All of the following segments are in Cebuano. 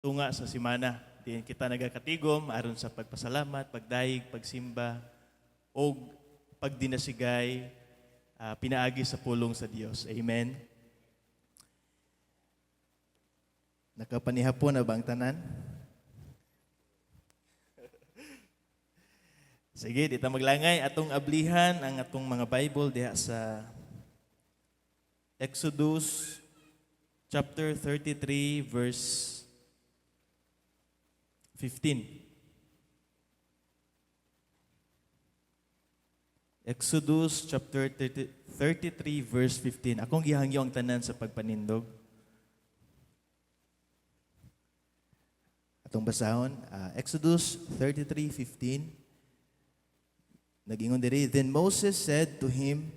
Tunga sa simana. Diin kita nagakatigom aron sa pagpasalamat, pagdayeg, pagsimba og pagdinasigay pinaagi sa pulong sa Dios. Amen. Nakapanihapon na ba ang tanan? Sige, di ta maglangay, atong ablihan ang atong mga Bible diha sa Exodus chapter 33 verse 15. Exodus chapter 30, 33 verse 15. Akong gihangyo ang tanan sa pagpanindog. Atong basahon, Exodus 33:15. Nag-ingon diri, "Then Moses said to him,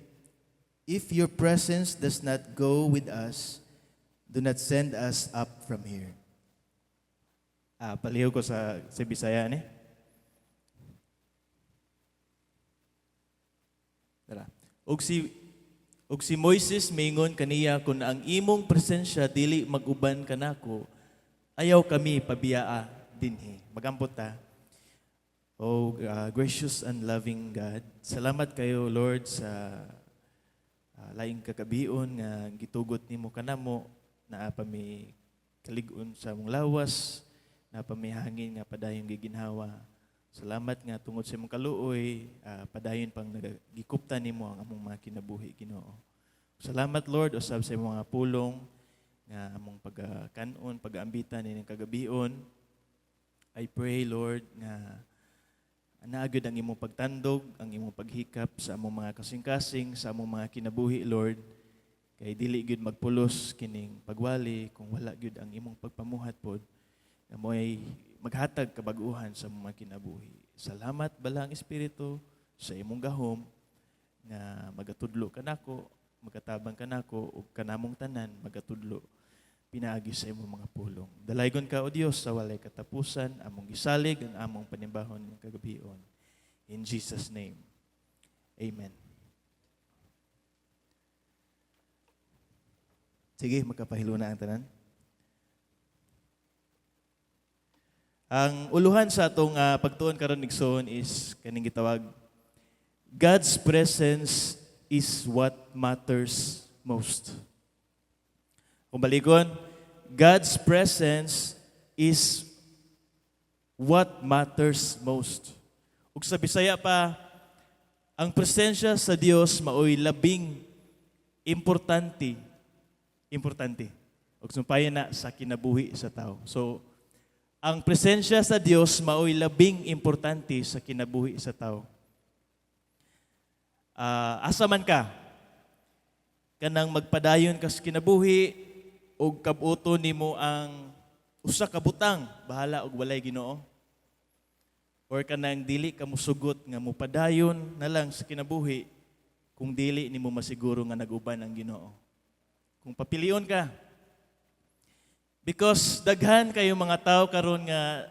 'If your presence does not go with us, do not send us up from here.'" Palihog ko sa Bisaya ni. Tara. Ug si Moises mingon kaniya, "Kung ang imong presensya dili mag-uban kanako, ayaw kami pabiyaa dinhi." Magampot ta. Oh, gracious and loving God, salamat kayo, Lord, sa laing kagabion nga gitugot nimo kanamo, naa pa mi kalig-on sa among lawas, naa pa mi hangin nga padayon giginhawa. Salamat nga tungod sa imong kaluoy, padayon pang nagikuptan nimo ang among mga kinabuhi, Ginoo. Salamat, Lord, usab sa imong mga pulong nga among pagkanon, pag-aambitan ining kagabion. I pray, Lord, nga naa gyud ang imong pagtandog, ang imong paghikap sa among mga kasing-kasing, sa among mga kinabuhi, Lord. Kay dili gyud magpulos kining pagwali kung wala gyud ang imong pagpamuhat pod nga mo'y maghatag kabaguhan sa among mga kinabuhi. Salamat, Balaang Espiritu, sa imong gahom nga magatudlo kanako, magatabang kanako ug kanamong tanan magatudlo pinaagi sa imong mga pulong. Dalaygon ka, O Dios, sa walay katapusan, among gisalig ang among panimbahon ng kagabion. In Jesus' name. Amen. Sige, magkapahilo na ang tanan. Ang uluhan sa atong pagtuon karon, igsoon, is kaning gitawag "God's presence is what matters most." Kung balikon, God's presence is what matters most. Ug sa Bisaya pa, ang presensya sa Dios maoy labing importante. Importante. Ug sumpayan na sa kinabuhi sa tao. So, ang presensya sa Dios maoy labing importante sa kinabuhi sa tao. Asa man ka, kanang magpadayon ka sa kinabuhi og kabuto nimo ang usa ka butang, bahala og walay Ginoo? Or kanang dili ka musugot nga mopadayon na lang sa kinabuhi kung dili nimo masiguro nga nag-uban ang Ginoo? Kung papilion ka. Because daghan kayo mga tao karon nga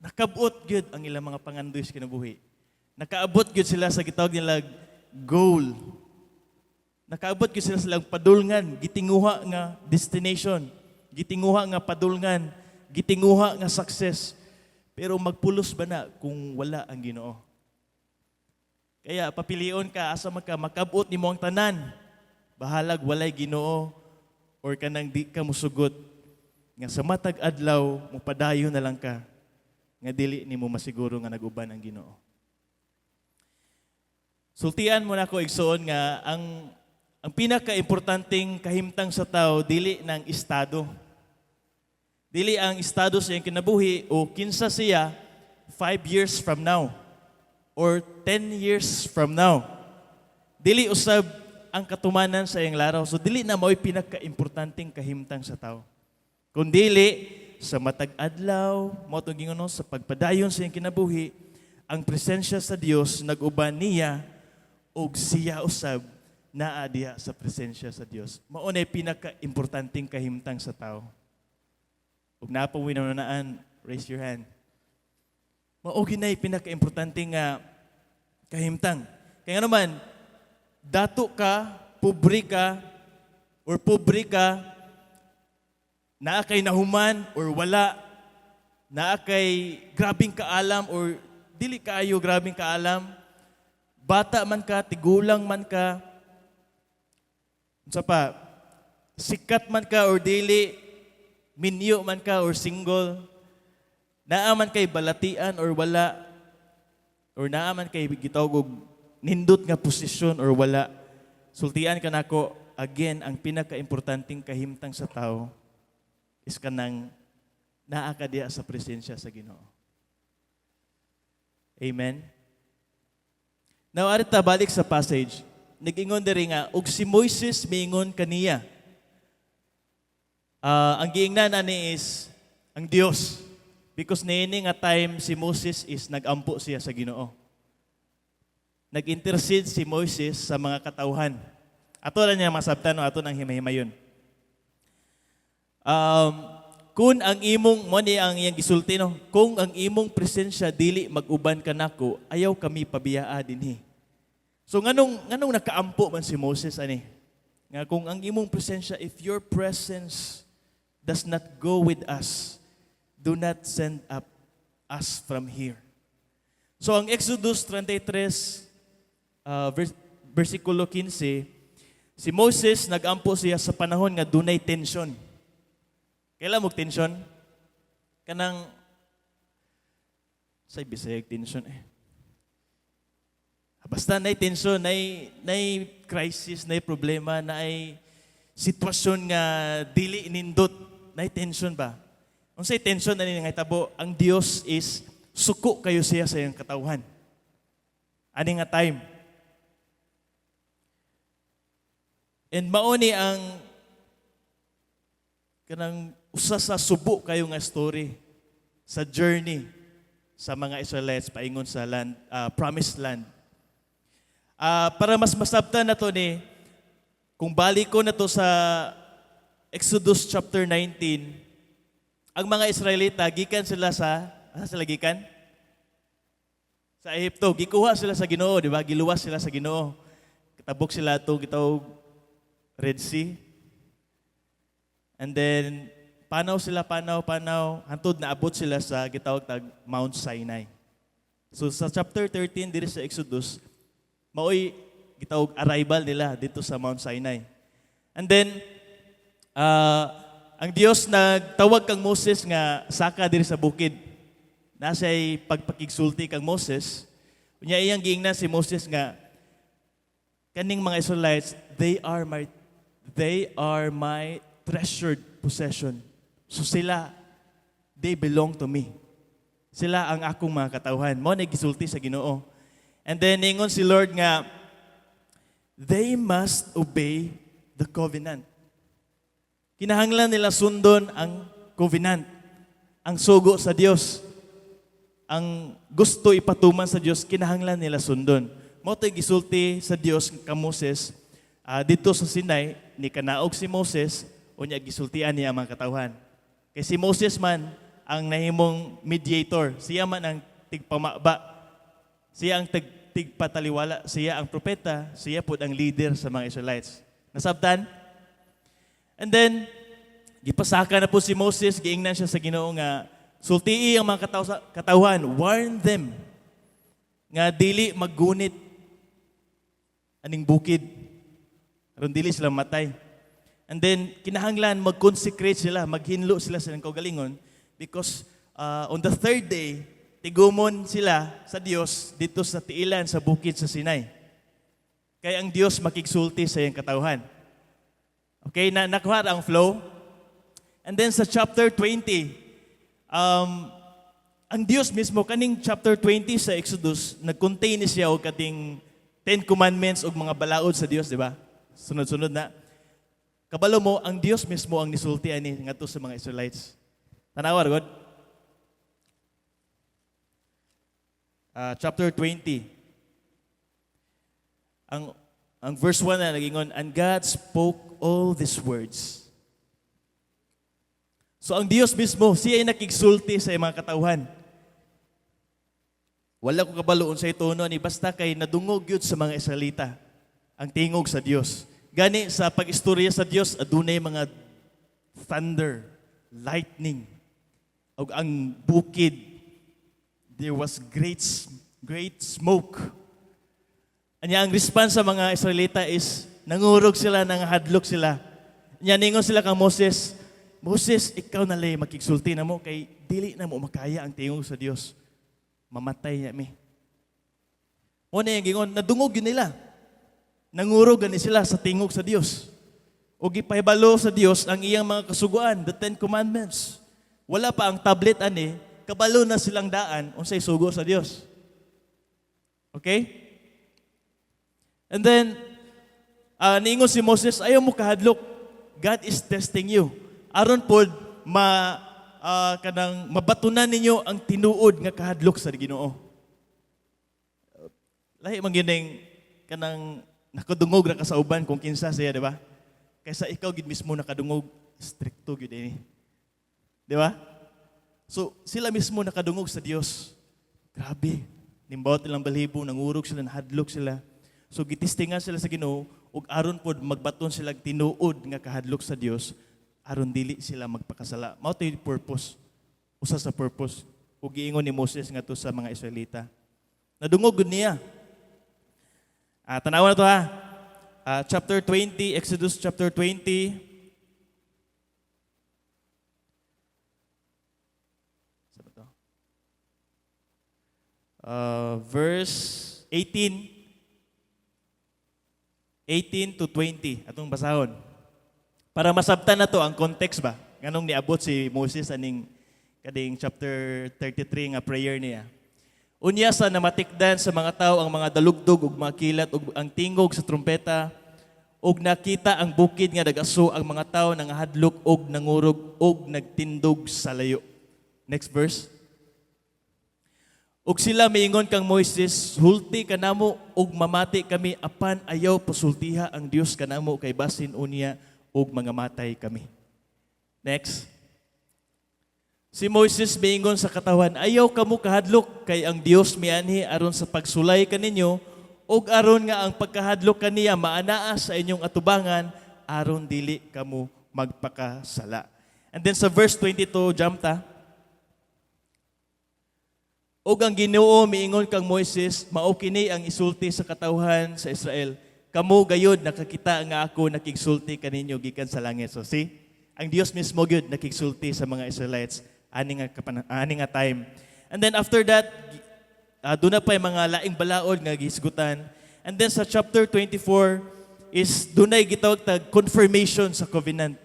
nakabot gyud ang ilang mga pangandoy sa kinabuhi. Nakaabot gyud sila sa gitawag nila goal. Nakaabot gyud sila sa ilang padulngan, gitinguha nga destination, gitinguha nga padulngan, gitinguha nga success. Pero magpulos ba na kung wala ang Ginoo? Kaya papilion ka, asa man ka, makabot nimo ang tanan. Bahalag walay Ginoo or kanang di ka musugot nga sa matag adlaw mopadayon na lang ka nga dili nimo masiguro nga nag-uban ang Ginoo. Sultian mo nako, igsoon, nga ang pinaka-importanteng kahimtang sa tao dili ng estado. Dili ang estado sa iyang kinabuhi o kinsa siya 5 years from now or 10 years from now. Dili usab ang katumanan sa iyang laraw. So dili na mao'y pinaka-importanteng kahimtang sa tao. Kung dili sa matag adlaw, mao tong gingon, no, sa pagpadayon sa iyang kinabuhi, ang presensya sa Dios nag-uban niya ug siya usab naa diha sa presensya sa Dios. Mao na pinaka-importanteng kahimtang sa tao. Ug naa pa naan, raise your hand. Mao ginay pinaka-importante nga kahimtang. Kaya nga naman, dato ka, pobre ka, or pobre ka, Naa kay nahuman or wala, naa kay grabing kaalam or dili kaayo grabing kaalam, bata man ka, tigulang man ka, unsa pa, sikat man ka or dili, minyo man ka or single, naa man kay balatian or wala, or naa man kay gitawag og nindot nga posisyon or wala, sultian ka nako, again, ang pinaka-importanteng kahimtang sa tao is kanang naa ka diha sa presensya sa Ginoo. Amen? Now, arita balik sa passage. Nag-ingon diri nga, ug si Moises miingon kaniya. Ang giingnan ani is ang Dios. Because niini nga time si Moses is nagampo siya sa Ginoo. Nag-intercede si Moses sa mga katawhan. Ato lang niya masabtan no, ato nang himahimayon. Kung ang imong mo ni ang iyang gisulti no, kung ang imong presensya dili mag-uban kanako, ayaw kami pabiyaa dinhi. So nganong nakaampo man si Moses ani? Nga kung ang imong presensya, if your presence does not go with us, do not send up us from here. So ang Exodus 33 versikulo 15, si Moses nagampo siya sa panahon nga dunay tension. Kailan mo tension? Kanang sa Bisaya tension eh. Basta nay tension, nay crisis, nay problema, nay sitwasyon nga dili nindot, nay tension ba? Unsay tension ani nga hitabo? Ang Dios is suko kayo siya sa iyang katawhan. Ani nga time. And mao ni ang kanang usa sa subo kayo nga story sa journey sa mga Israelites paingon sa land promised land. Para mas masabtan na to ni kung balik ko na to sa Exodus chapter 19, ang mga Israelita gikan sila sa asa sila gikan? Sa Ehipto, gikuha sila sa Ginoo, di ba? Giluwas sila sa Ginoo. Katabok sila to gitawag Red Sea. And then panaw sila, panaw, panaw, hantod naabot sila sa gitawag tag Mount Sinai. So sa chapter 13 diri sa Exodus, maoy gitawag arrival nila dito sa Mount Sinai. And then ang Dios nagtawag kang Moses nga saka diri sa bukid. Nasa'y pagpakigsulti kang Moses. Unya iyang giingnan si Moses nga kaning mga Israelites, they are my treasured possession. So sila, they belong to me. Sila ang akong mga katawhan. Mao na gisulti sa Ginoo. And then ningon si Lord nga they must obey the covenant. Kinahanglan nila sundon ang covenant, ang sugo sa Dios. Ang gusto ipatuman sa Dios, kinahanglan nila sundon. Mao to'y gisulti sa Dios kang Moses dito sa Sinai, ni kanaog si Moses, unya gisultian niya ang mga katawhan. Kay si Moses man ang nahimong mediator, siya man ang tigpamaba, siya ang tigpataliwala, siya ang propeta, siya pud ang leader sa mga Israelites. Nasabtan? And then, gipasaka na po si Moses, giingnan siya sa Ginoo nga sultii ang mga katawhan, warn them nga dili maggunit aning bukid. Aron dili sila matay. And then kinahanglan mag-consecrate sila, maghinlo sila sa ilang kaugalingon because on the third day tigumon sila sa Dios dito sa tiilan sa bukid sa Sinai. Kay ang Dios makigsulti sa iyang katawhan. Okay, na nakuha ang flow. And then sa chapter 20, ang Dios mismo kaning chapter 20 sa Exodus, nag-contain ni siya og kating Ten Commandments ug mga balaod sa Dios, di ba? Sunod-sunod na. Kabalo mo, ang Dios mismo ang nisulti ani ngadto sa mga Israelites. Tanawa God. Chapter 20. Ang verse 1 na nagingon, "And God spoke all these words." So ang Dios mismo, siya ay nakigsulti sa mga katawhan. Wala ko kabalo unsay tono ni, basta kay nadungog yun sa mga Israelita ang tingog sa Dios. Gani sa pag-istorya sa Dios adunay mga thunder, lightning. Ug ang bukid, there was great great smoke. Anya ang response sa mga Israelita is nangurog sila, nangahadlok sila. Nya ningon sila kang Moses, "Moses, ikaw na lay makigsulti namo kay dili na mo makaya ang tingog sa Dios. Mamatay niya mi." Mo na yung gingon, nadungog yun nila. Nangurog gani sila sa tingog sa Dios. O gipahibalo sa Dios ang iyang mga kasuguan, the Ten Commandments. Wala pa ang tablet ani, kabalo na silang daan unsay sugo sa Dios. Okay? And then, niingon si Moses, "Ayaw mo kahadlok. God is testing you. Aron pod, ma, kanang mabatunan ninyo ang tinuod nga kahadlok sa Ginoo." Lahi man gyud ning kanang nakadungog ra ka sa uban kung kinsa siya, di ba? Kaysa ikaw gid mismo nakadungog, strikto gyud ini. Di ba? So, sila mismo nakadungog sa Dios. Grabe. Nimbawot nilang balhibo, nangurog sila, nahadlok sila. So, gitistingan sila sa Ginoo ug aron pod magbaton sila tinuod nga kahadlok sa Dios aron dili sila magpakasala. Mao to yung purpose. Usa sa purpose ug giingon ni Moses ngadto sa mga Israelita. Nadungog gud niya. Tanawa na to ha. Chapter 20, Exodus chapter 20. Saan ba to? Verse 18. 18 to 20. Atong basahon. Para masabtan na to ang context ba? Nganong niabot si Moses aning kading chapter 33 nga prayer niya. Unya sa namatikdan sa mga tao ang mga dalugdog ug mga kilat ug ang tingog sa trumpeta ug nakita ang bukid nga nagaso, ang mga tao nangahadlok ug nangurog ug nagtindog sa layo. Next verse. Ug sila miingon kang Moises, "Sulti kanamo ug mamati kami, apan ayaw pasultiha ang Dios kanamo kay basin unya ug mga matay kami." Next. Si Moises miingon sa katawhan, "Ayaw kamo kahadlok kay ang Dios mianhi aron sa pagsulay kaninyo ug aron nga ang pagkahadlok kaniya maanaa sa inyong atubangan aron dili kamo magpakasala." And then sa verse 22, jump ta. Ug ang Ginoo miingon kang Moises, "Mao kini ang isulti sa katawhan sa Israel. Kamo gayud nakakita nga ako nakigsulti kaninyo gikan sa langit." So see, ang Dios mismo gyud nakigsulti sa mga Israelites ani nga time. And then after that, doon na pa yung mga laing balaod nga gihisgutan. And then sa chapter 24 is dunay gitawag tag confirmation sa covenant.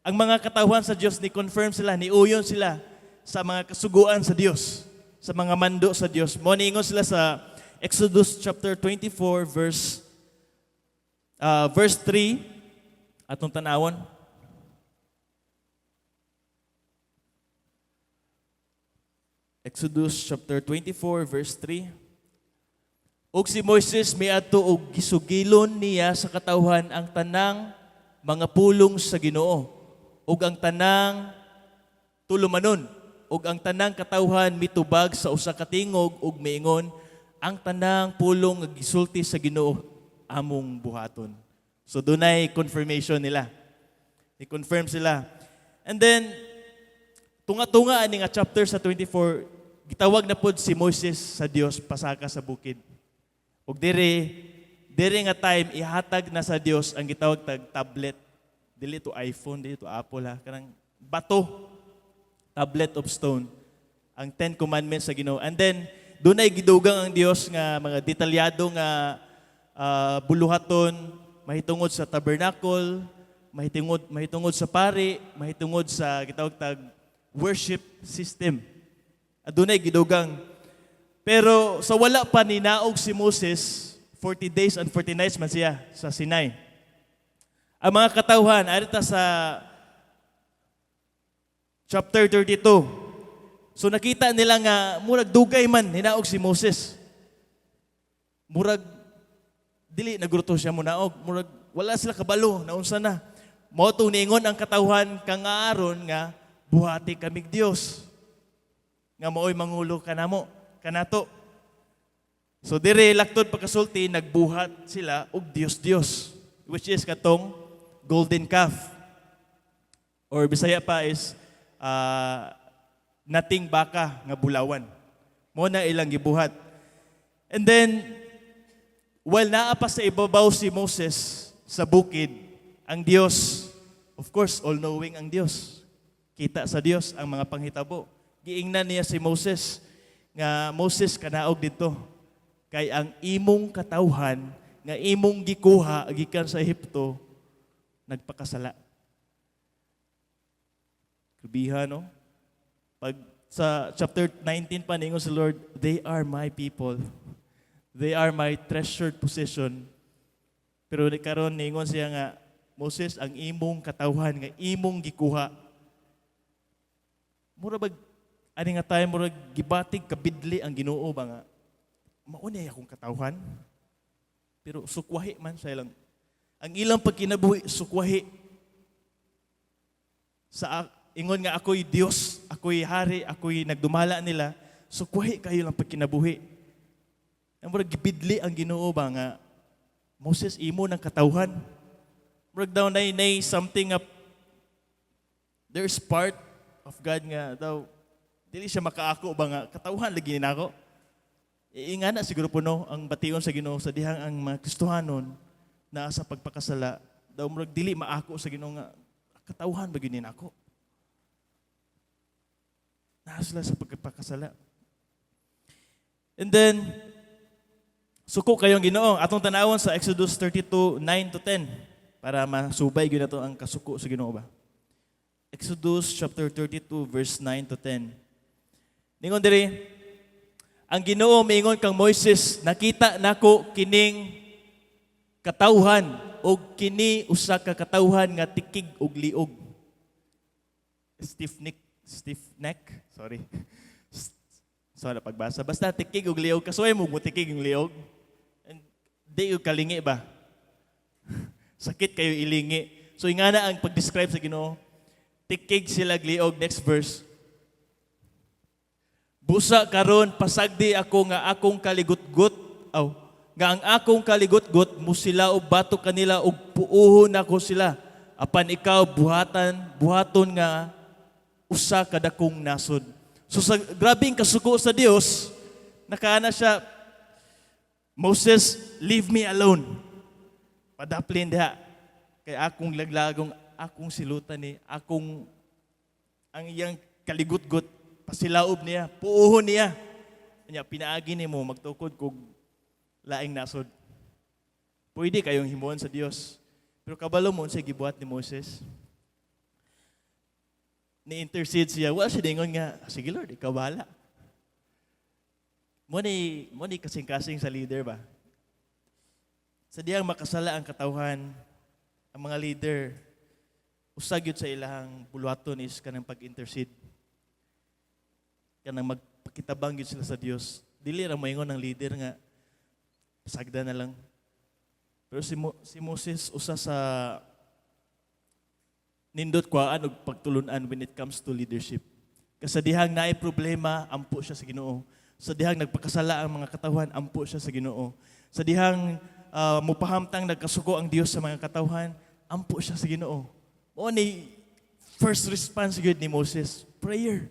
Ang mga katawhan sa Dios ni confirm sila, ni uyon sila sa mga kasuguan sa Dios, sa mga mando sa Dios. Mo niingon sila sa Exodus chapter 24 verse 3 atong tanawon. Exodus chapter 24 verse 3. Ug si Moises miadto og gisugilon niya sa katawhan ang tanang mga pulong sa Ginoo ug ang tanang tulumanon, ug ang tanang katawhan mitubag sa usa ka tingog ug miingon, "Ang tanang pulong nga gisulti sa Ginoo among buhaton." So dunay confirmation nila. Ni-confirm sila. And then tunga-tunga ani nga chapter sa 24, gitawag na pod si Moises sa Dios pasaka sa bukid. Ug diri nga time ihatag na sa Dios ang gitawag tag tablet. Dili to iPhone, dili to Apple ha, kanang bato. Tablet of stone. Ang Ten Commandments sa Ginoo. And then dunay gidugang ang Dios nga mga detalyado nga buluhaton mahitungod sa tabernacle, mahitungod sa pari, mahitungod sa gitawag tag worship system. Adunay gidugang. Pero sa wala pa ninaog si Moses, 40 days and 40 nights man siya sa Sinai. Ang mga katawhan, arita sa chapter 32. So nakita nila nga murag dugay man hinaog si Moses. Murag dili nagruto siya munaog. Murag wala sila kabalo naunsa na. Mao tong niingon ang katawhan kang Aaron nga, "Buhati kamig Dios nga maoy mangulo kanamo kanato." So dire laktod pagkasulti, nagbuhat sila og Dios Dios, which is katong golden calf. Or Bisaya pa is nating baka nga bulawan. Mao na ilang gibuhat. And then, while naa pa sa ibabaw si Moses sa bukid, ang Dios, of course, all-knowing ang Dios. Kita sa Dios ang mga panghitabo. Giingnan niya si Moses nga, "Moses, kanaog didto. Kay ang imong katawhan nga imong gikuha gikan sa Ehipto nagpakasala." Grabiha, no? Pag sa chapter 19 pa, ningon si Lord, "They are my people. They are my treasured possession." Pero karon ningon siya nga, "Moses, ang imong katawhan nga imong gikuha." Mura bag ani nga tayo, murag gibatig kabidli ang Ginoo ba nga mao ni akong katawhan. Pero sukwahi man sa ilang ang ilang pagkinabuhi, sukwahi. Sa ingon nga ako'y Dios, ako'y hari, ako'y nagdumala nila, sukwahi kayo lang pagkinabuhi. Ang murag gibidli ang Ginoo ba nga, "Moses, imo ng katawhan." Murag daw nay something nga there's part of God nga daw dili siya makaako ba nga katawhan lagi nako. Ingana siguro po, no, ang bation sa Ginoo sa dihang ang mga Kristohanon naa sa pagpakasala, daw murag dili maako sa Ginoo nga katawhan ba gyud ni nako. Naa sila sa pagpakasala. And then suko kayong Ginoo. Atong tanawon sa Exodus 32, 9 to 10 para masubay gyud nato ang kasuko sa Ginoo ba. Exodus chapter 32 verse 9 to 10. Ningon diri, ang Ginoo miingon kang Moises, "Nakita nako kining katawhan og kini usa ka katawhan nga tikig og liog." Stiff neck, stiff neck, sorry. Sorry pagbasa. Basta tikig og liog, kasuway mo mo tikig yung liog. And di yung kalingi ba? Sakit kayo ilingi. So ingana ang pag-describe sa Ginoo. Tikig sila liog. Next verse. "Busa karon pasagdi ako nga akong kaligutgut aw nga ang akong kaligutgot musilaob batok kanila ug puohon nako sila, apan ikaw buhatan buhaton nga usa ka dakong nasod." So sa grabing kasuko sa Dios, nakaana siya, "Moses, leave me alone. Padaplin diha. Kay akong laglagong, akong silutan ni, akong ang iyang kaligutgot, pasilaob niya, puohon niya. Nya pinaagi nimo magtukod kog laing nasod." Pwede kayong himuon sa Dios. Pero kabalo mo unsay gibuhat ni Moses? Ni-intercede siya. Wala siya dingon nga, "Sige Lord, ikaw bahala." Mo ni kasing-kasing sa leader ba? Sa diyang makasala ang katawhan, ang mga leader, usag yun sa ilahang buluhaton is kanang pag-intercede. Kanang magpakitabang yun sila sa Dios. Dili ra moingon ng leader nga sagda na lang. Pero si Moses, usa sa nindot kuhaan og pagtulunan when it comes to leadership. Kasi dihang naay problema, ampo siya sa Ginoo. Sa dihang nagpakasala ang mga katawhan, ampo siya sa Ginoo. Sa dihang mupahamtang nagkasuko ang Dios sa mga katawhan, ampo siya sa Ginoo. Mao ni first response gyud ni Moses, prayer.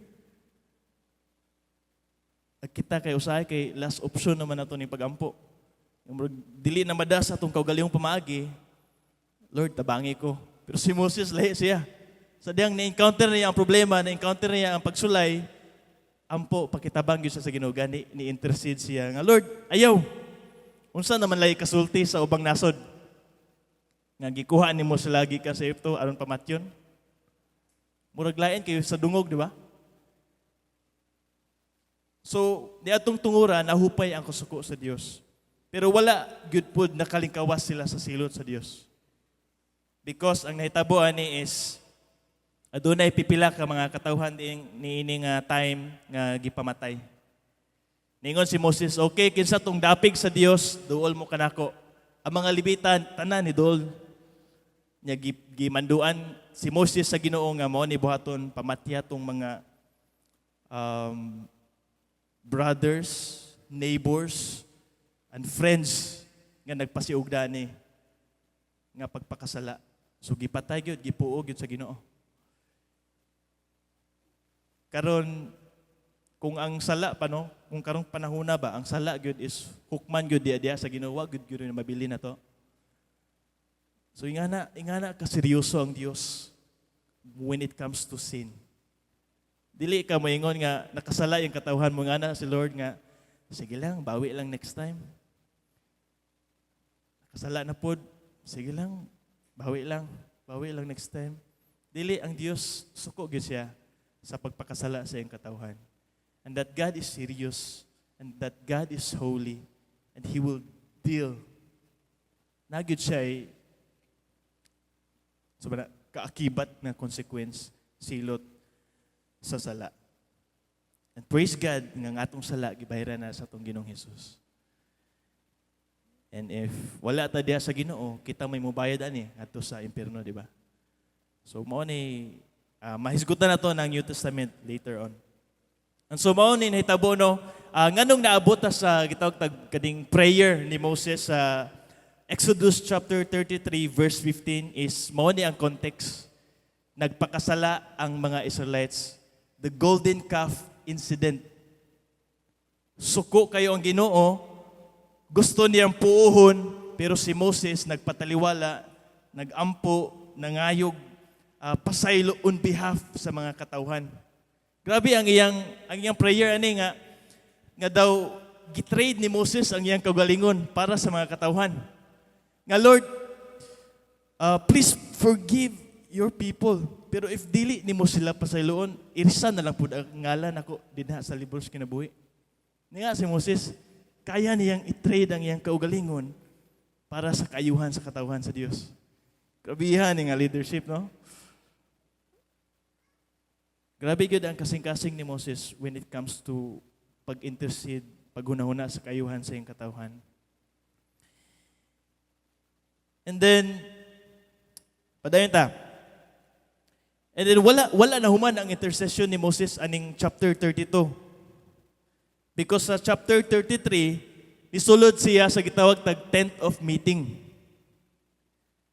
At kita kay usahay kay last option naman nato ni pagampo. Yung murag, dili na mada sa atong kaugalingong pamaagi, "Lord, tabangi ko." Pero si Moses, lahi siya. Sa diyang na-encounter niya ang problema, na-encounter niya ang pagsulay, ampo, pakitabang gyud siya sa Ginoo, gani ni-intercede siya nga, "Lord, ayaw. Unsa naman lay kasulti sa ubang nasod? Nga gikuha nimo sila gikan sa Egypto aron pamatyon?" Murag lain kayo sa dungog, di ba? So, niadtong tungura, nahupay ang kasuko sa Dios. Pero wala gyud pud nakalingkawas sila sa silot sa Dios. Because ang nahitabo ani is adunay pipila ka mga katawhan din niini nga time nga gipamatay. Ningon si Moses, "Okay, kinsa tong dapig sa Dios, duol mo kanako." Ang mga Lebitan, tanan ni duol. Nya gimanduan si Moses sa Ginoo nga mao ni buhaton, pamatya tong mga brothers, neighbors, and friends nga nagpasiugda ni nga pagpakasala. So gipatay gyud, gipuo gyud sa Ginoo. Karon kung ang sala pa, no, kung karong panahona ba, ang sala gyud is hukman gyud diya diya sa Ginoo, wa gyud gyud na mabili na to. So ingana ka seryoso ang Dios when it comes to sin. Dili ka moingon nga nakasala yung katawhan mo nga na si Lord nga sige lang, bawi lang next time. Nakasala na pod, sige lang, bawi lang next time. Dili, ang Dios suko gyud siya sa pagpakasala sa iyang katawhan. And that God is serious and that God is holy and He will deal. Naa gyud siya ay so ba na, kaakibat na consequence, silot sa sala. And praise God nga ang atong sala gibayaran na sa atong Ginoong Hesus. And if wala ta diha sa Ginoo, kita may mubayad ani ngadto sa impierno, di ba? So mao ni mahisgutan na to ng New Testament later on. And so mao ni nahitabo, no, nganong naabot ta sa gitawag tag kaning prayer ni Moses sa Exodus chapter 33 verse 15 is mao ni ang context. Nagpakasala ang mga Israelites. The golden calf incident. Suko kayo ang Ginoo, gusto niyang puohon, pero si Moses nagpataliwala, nagampo, nangayog, pasaylo on behalf sa mga katawhan. Grabe ang iyang prayer ani nga nga daw gitrade ni Moses ang iyang kaugalingon para sa mga katawhan. Nga, "Lord, please forgive your people. Pero if dili nimo sila pasayloon, irisa na lang pud ang ngalan nako dinha sa libro sa kinabuhi." Ni nga si Moses, kaya niyang i-trade ang iyang kaugalingon para sa kaayuhan sa katawhan sa Dios. Grabihan nga leadership, no? Grabe gyud ang kasing-kasing ni Moses when it comes to pag-intercede, paghunahuna sa kaayuhan sa iyang katawhan. And then, padayon ta. And then wala na human ang intercession ni Moses aning chapter 32. Because sa chapter 33, nisulod siya sa gitawag tag tent of meeting.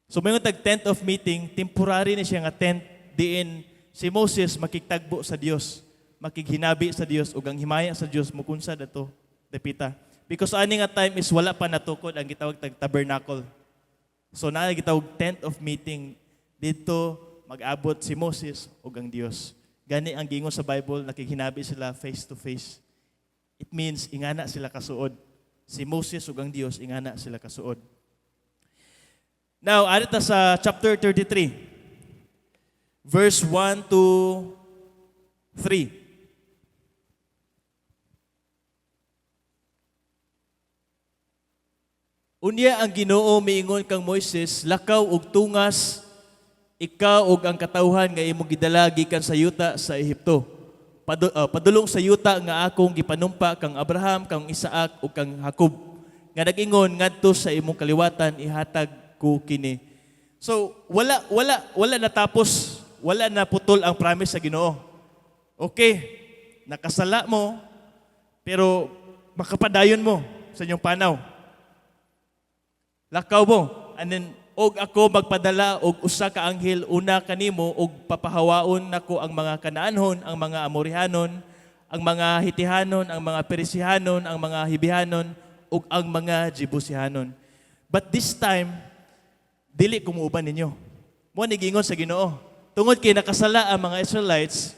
So may tag tent of meeting, temporary ni siya nga tent diin si Moses makigtagbo sa Dios, makighinabi sa Dios ug ang himaya sa Dios mukunsa dato dapita. Because ani nga time is wala pa natukod ang gitawag tag tabernacle. So naa gitawag tent of meeting dito mag-abot si Moses ug ang Dios. Gani ang giingon sa Bible, nakighinabi sila face to face. It means ingana sila kasuod. Si Moses ug ang Dios, ingana sila kasuod. Now, ari ta sa chapter 33. Verse 1 to 3. Unya ang Ginoo miingon kang Moises, "Lakaw og tungas ikaw ug ang katawhan nga imong gidala gikan sa yuta sa Ehipto. Padulong sa yuta nga akong gipanumpa kang Abraham, kang Isaac ug kang Jacob. Nga nag-ingon ngadto sa imong kaliwatan ihatag ko kini." So wala natapos, wala na putol ang promise sa Ginoo. Okay, nakasala mo pero makapadayon mo sa inyong panaw. Lakaw mo. And then, "Og ako magpadala og usa ka anghel una kanimo og papahawaon nako ang mga Kanaanhon, ang mga Amorihanon, ang mga Hitihanon, ang mga Perisihanon, ang mga Hibihanon ug ang mga Jebusihanon. But this time, dili ko muuban ninyo." Mo ni giingon sa Ginoo. Tungod kay nakasala ang mga Israelites,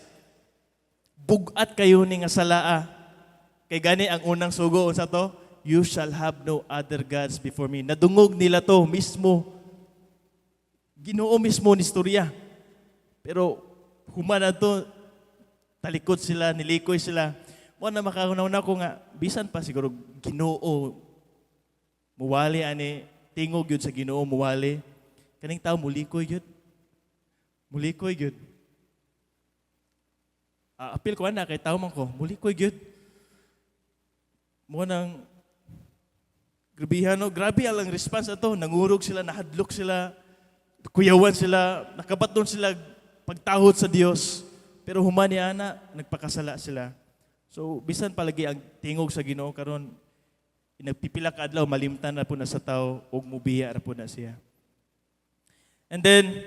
bugat kayo ni nga salaa. Kay gani ang unang sugo unsa to? "You shall have no other gods before me." Nadungog nila to mismo. Ginoo mismo ni istorya. Pero human na to, talikod sila, nilikoy sila. Mo na makahuna ko nga, bisan pa siguro Ginoo muwali ani, tingog yun sa Ginoo muwali. Kaning tao mulikoy yun. Mulikoy yun. Apil ko ana kay tao man ko, mulikoy gyud. Mo nang grabihan, no, grabe ang response ato, nangurog sila, nahadlok sila, kuyawan sila, nakabaton sila pagtahod sa Dios. Pero human ni ana, nagpakasala sila. So bisan palagi ang tingog sa Ginoo karon, nagpipila ka adlaw malimtan na po na sa tao ug mubiya ra po na siya. And then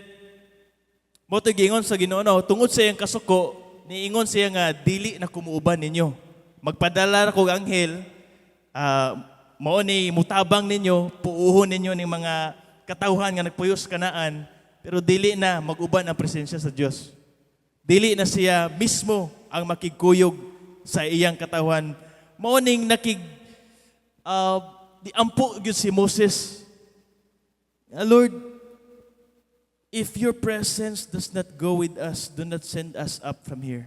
mo to giingon sa Ginoo, no, tungod sa iyang kasuko Niingon siya nga dili na ko muuban ninyo. Magpadala ra kog anghel, mao ni mutabang ninyo, puuhon ninyo ning mga katawhan nga nagpuyo sa Kanaan, pero dili na mag-uban ang presensya sa Dios. Dili na siya mismo ang makigkuyog sa iyang katawhan. Mao ning nakig di ampo gyud si Moses. "Lord, if your presence does not go with us, do not send us up from here."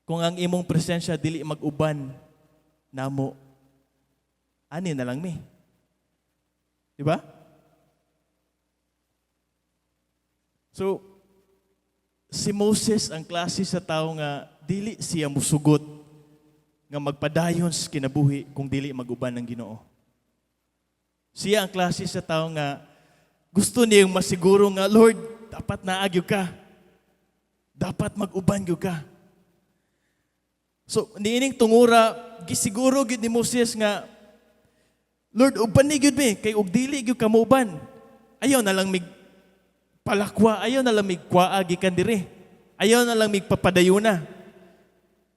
Kung ang imong presensya dili mag-uban namo, ani na lang mi. Di ba? So, si Moses ang klase sa tao nga dili siya musugot nga magpadayon sa kinabuhi kung dili mag-uban ng Ginoo. Siya ang klase sa tao nga gusto niyang masiguro nga, "Lord, dapat naa gyud ka. Dapat mag-uban gyud ka." So, niining tungura, gisiguro gyud ni Moses nga, "Lord, uban ni gyud mi, kay og dili gyud ka mouban, ayaw na lang mig palakwa, ayaw na lang mig kwaa gikan diri. Ayaw na lang mig papadayuna."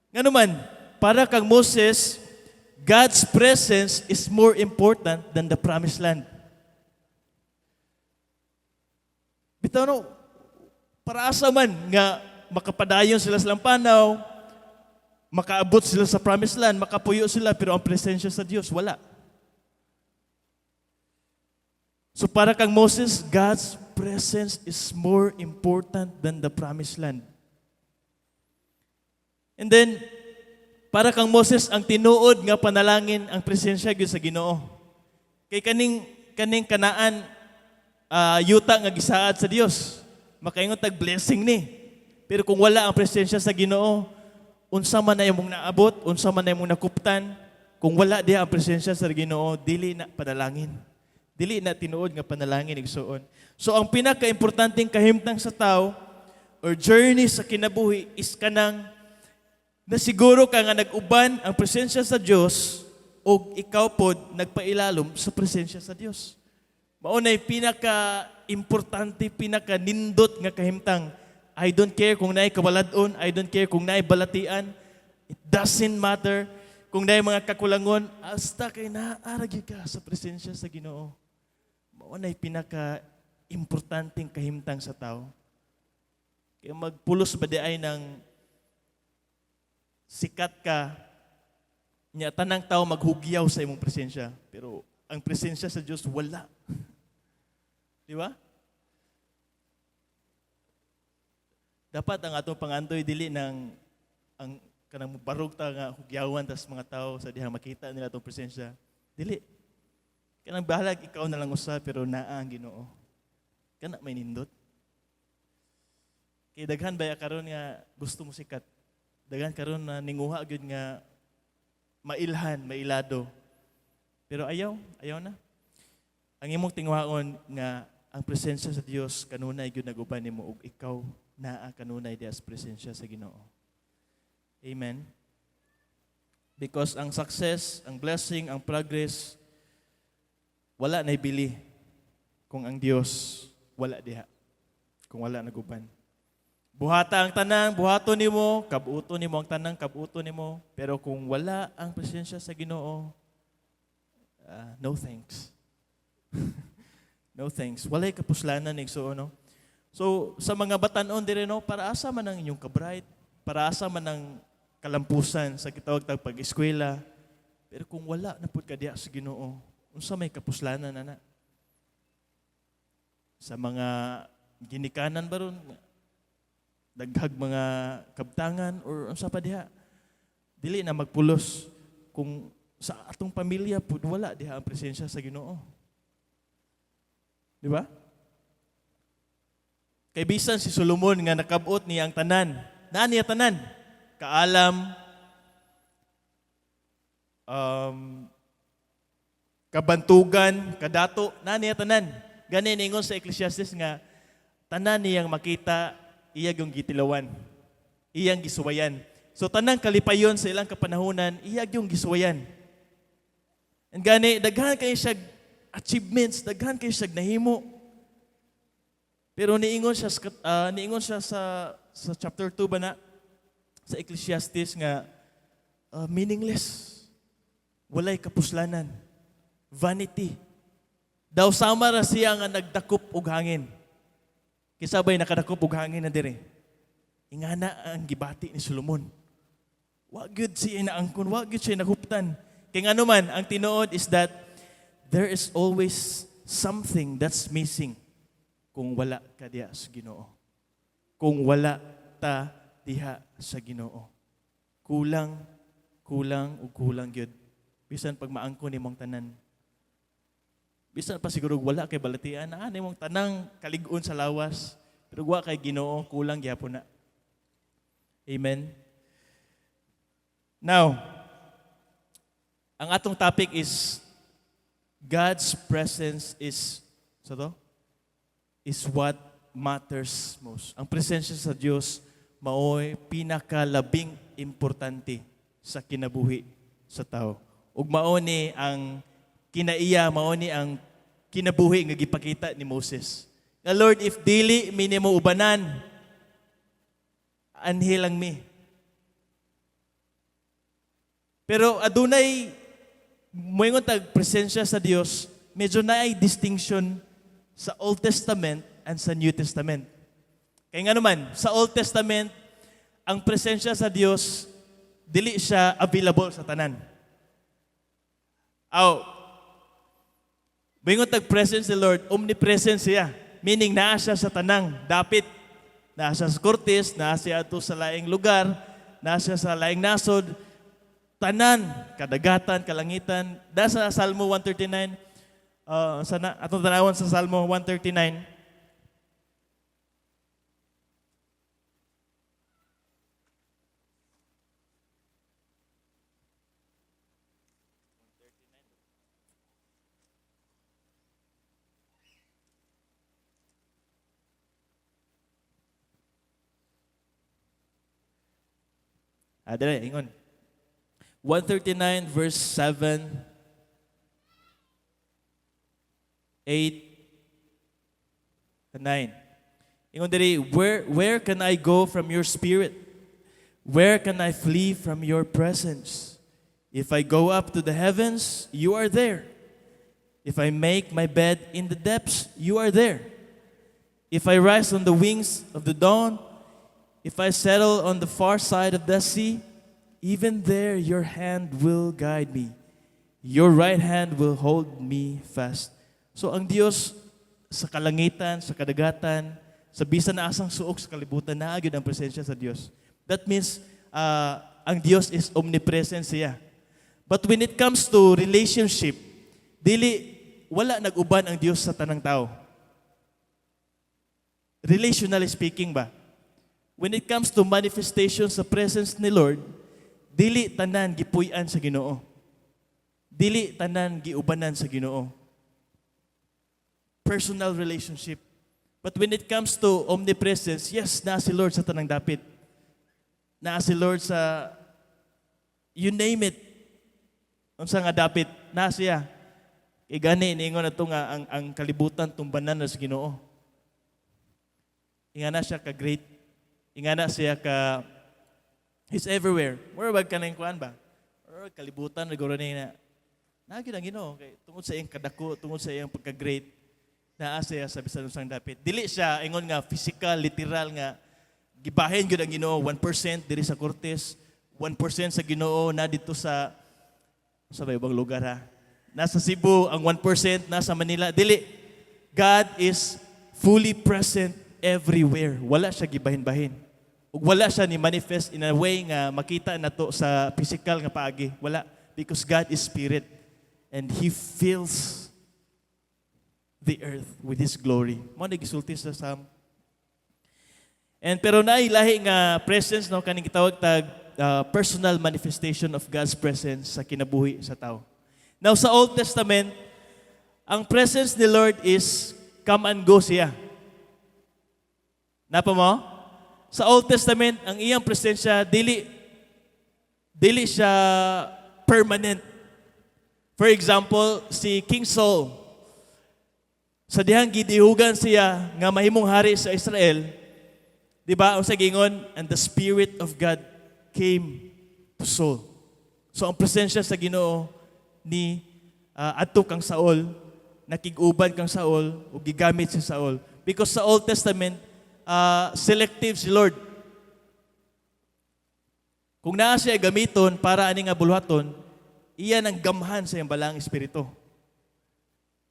Ngano man, para kang Moses, God's presence is more important than the promised land. Bitaw no, para asa man nga makapadayon sila sa panaw, makaabot sila sa promised land, makapuyo sila, pero ang presensya sa Dios wala. So para kang Moses, God's presence is more important than the promised land. And then, para kang Moses, ang tinuod nga panalangin ang presensya gyud sa Ginoo. Kay kaning kaning Kanaan, yuta nga gisaad sa Dios. Makaingon tag blessing ni. Pero kung wala ang presensya sa Ginoo, unsa man na imong naabot, unsa man na imong nakuptan, kung wala diha ang presensya sa Ginoo, dili na panalangin. Dili na tinuod nga panalangin, igsuon. So ang pinaka-importanteng kahimtang sa tao or journey sa kinabuhi is kanang nasiguro ka nga nag-uban ang presensya sa Dios o ikaw pod nagpailalom sa presensya sa Dios. Mao nay pinaka-importante, pinaka-nindot nga kahimtang. I don't care kung naay kawalad-on, I don't care kung naay balatian. It doesn't matter kung naay mga kakulangon, hasta kay naa ra gyud ka sa presensya sa Ginoo. Mao nay pinaka-importanteng kahimtang sa tao. Kaya magpulos ba di ay ng sikat ka, nya tanang tao maghugyaw sa imong presensya, pero ang presensya sa Dios wala. Di ba? Dapat ang atong pangandoy dili ng ang kanang barog ta nga hugyawan tas mga tao sa dihang makita nila atong presensya. Dili. Kanang bahalag ikaw na lang usa pero naa ang Ginoo. Kana may nindot. Kay daghan baya karon nga gusto mo sikat. Daghan karon na ninguha gyud nga mailhan, mailado. Pero ayaw, ayaw na. Ang imong tinguhaon nga ang presensya sa Dios kanunay gyud nag-uban nimo ug ikaw naa kanunay diha sa presensya sa Ginoo. Amen. Because ang success, ang blessing, ang progress, wala na ibili kung ang Dios wala diha. Kung wala naguban. Buhata ang tanang, buhato nimo, kabuto nimo ang tanang, kabuto nimo. Pero kung wala ang presensya sa Ginoo, no thanks. No thanks. Walay kapuslanan, igsuon, no? So, sa mga batanon dire, no, para asa man ang inyong kabright, para asa man ang kalampusan sa gitawag tag pag-eskwela. Pero kung wala na pud ka diha sa Ginoo, unsa may kapuslanan ana? Sa mga ginikanan ba ron, daghag mga kabtangan or unsa pa diha? Dili na magpulos kung sa atong pamilya pud wala diha ang presensya sa Ginoo. Di ba? Kay bisan si Solomon nga nakabot niya ang tanan. Naa niya tanan. Kaalam, kabantugan, kadato, naa niya tanan. Gani ningon sa Ecclesiastes nga tanan niyang makita iya yung gitilawan. Iyang gisuwayan. So tanang kalipayon sa ilang kapanahunan, iya yung gisuwayan. And gani daghan kay siya achievements, daghan kay siya nahimo. Pero niingon siya sa chapter 2 ba na? sa Ecclesiastes nga meaningless. Walay kapuslanan. Vanity. Daw sama ra siya nga nagdakop og hangin. Kinsa bay nakadakop og hangin na dire? Ingana ang gibati ni Solomon. Wa gyud siya naangkon, wa gyud siya nahuptan. Kay ngano man, ang tinuod is that there is always something that's missing kung wala ka diha sa Ginoo. Kung wala ta diha sa Ginoo. Kulang, kulang ug kulang gyud. Bisan pag maangkon nimong tanan. Bisan pa siguro wala kay balatian, naa nimong tanang kalig-on sa lawas, pero wa kay Ginoo, kulang gyapon na. Amen. Now, ang atong topic is God's presence is sa to? Is what matters most. Ang presensya sa Dios maoy pinakalabing importante sa kinabuhi sa tao. Ug mao ni ang kinaiya, mao ni ang kinabuhi nga gipakita ni Moses. Nga Lord, if dili mi nimo ubanan, anhi lang mi. Pero adunay moingon tag presensya sa Dios, medyo naay distinction sa Old Testament and sa New Testament. Kaya nga naman, sa Old Testament, ang presensya sa Dios dili siya available sa tanan. Aw, moingon tag presence ni Lord, omnipresent siya. Meaning, naa siya sa tanang dapit. Naa siya sa Cortes, naa siya ato sa laing lugar, naa siya sa laing nasod, tanan, kadagatan, kalangitan. Da sa Salmo 139, sana, atong tanawon sa Salmo 139. Ah, dali, ingon. 139 verse 7, 8, and 9. Ingon diri, where can I go from your spirit? Where can I flee from your presence? If I go up to the heavens, you are there. If I make my bed in the depths, you are there. If I rise on the wings of the dawn, if I settle on the far side of the sea, even there your hand will guide me. Your right hand will hold me fast. So ang Dios sa kalangitan, sa kadagatan, sa bisan na asang suok sa kalibutan, naa gyud ang presensya sa Dios. That means ang Dios is omnipresent siya. But when it comes to relationship, dili wala nag-uban ang Dios sa tanang tao. Relationally speaking ba? When it comes to manifestation sa presence ni Lord, dili tanan gipuy-an sa Ginoo. Dili tanan giubanan sa Ginoo. Personal relationship. But when it comes to omnipresence, yes, naa si Lord sa tanang dapit. Naa si Lord sa, you name it, unsa nga dapit, naa siya. Kay gani, niingon na to nga, ang kalibutan tumbanan na sa Ginoo. Ingana siya ka great. Ingana siya ka, he's everywhere. Mura bag kanang kuan ba? Mura kalibutan, naguro niya na, naa gyud ang Ginoo. Kay tungod sa iyang kadako, tungod sa iyang pagka-great, naa siya sa bisan unsang dapit. Dili siya ingon nga physical, literal nga gibahin gyud ang Ginoo 1% diri sa Cortes, 1% sa Ginoo na dito sa ba ibang lugar ha. Nasa Cebu ang 1%, nasa Manila. Dili. God is fully present everywhere. Wala siya gibahin-bahin. Ug wala siya ni manifest in a way nga makita nato sa physical nga paagi. Wala, because God is spirit and He fills the earth with His glory. Mao na gisulti sa Psalm. And pero naay lahi nga presence, no, kaning gitawag tag personal manifestation of God's presence sa kinabuhi sa tao. Now sa Old Testament, ang presence ni Lord is come and go siya. Napa mo? Sa Old Testament, ang iyang presensya dili siya permanent. For example, si King Saul, sa dihang gidihugan siya nga mahimong hari sa Israel, di ba? Ang sa gingon, and the Spirit of God came to Saul. So ang presensya sa Ginoo ni adto kang Saul, nakig-uban kang Saul ug gigamit si Saul. Because sa Old Testament, selective si Lord. Kung naa siya gamiton para ani nga buluhaton, iya nang gamhan sa iyang Balaang Espiritu.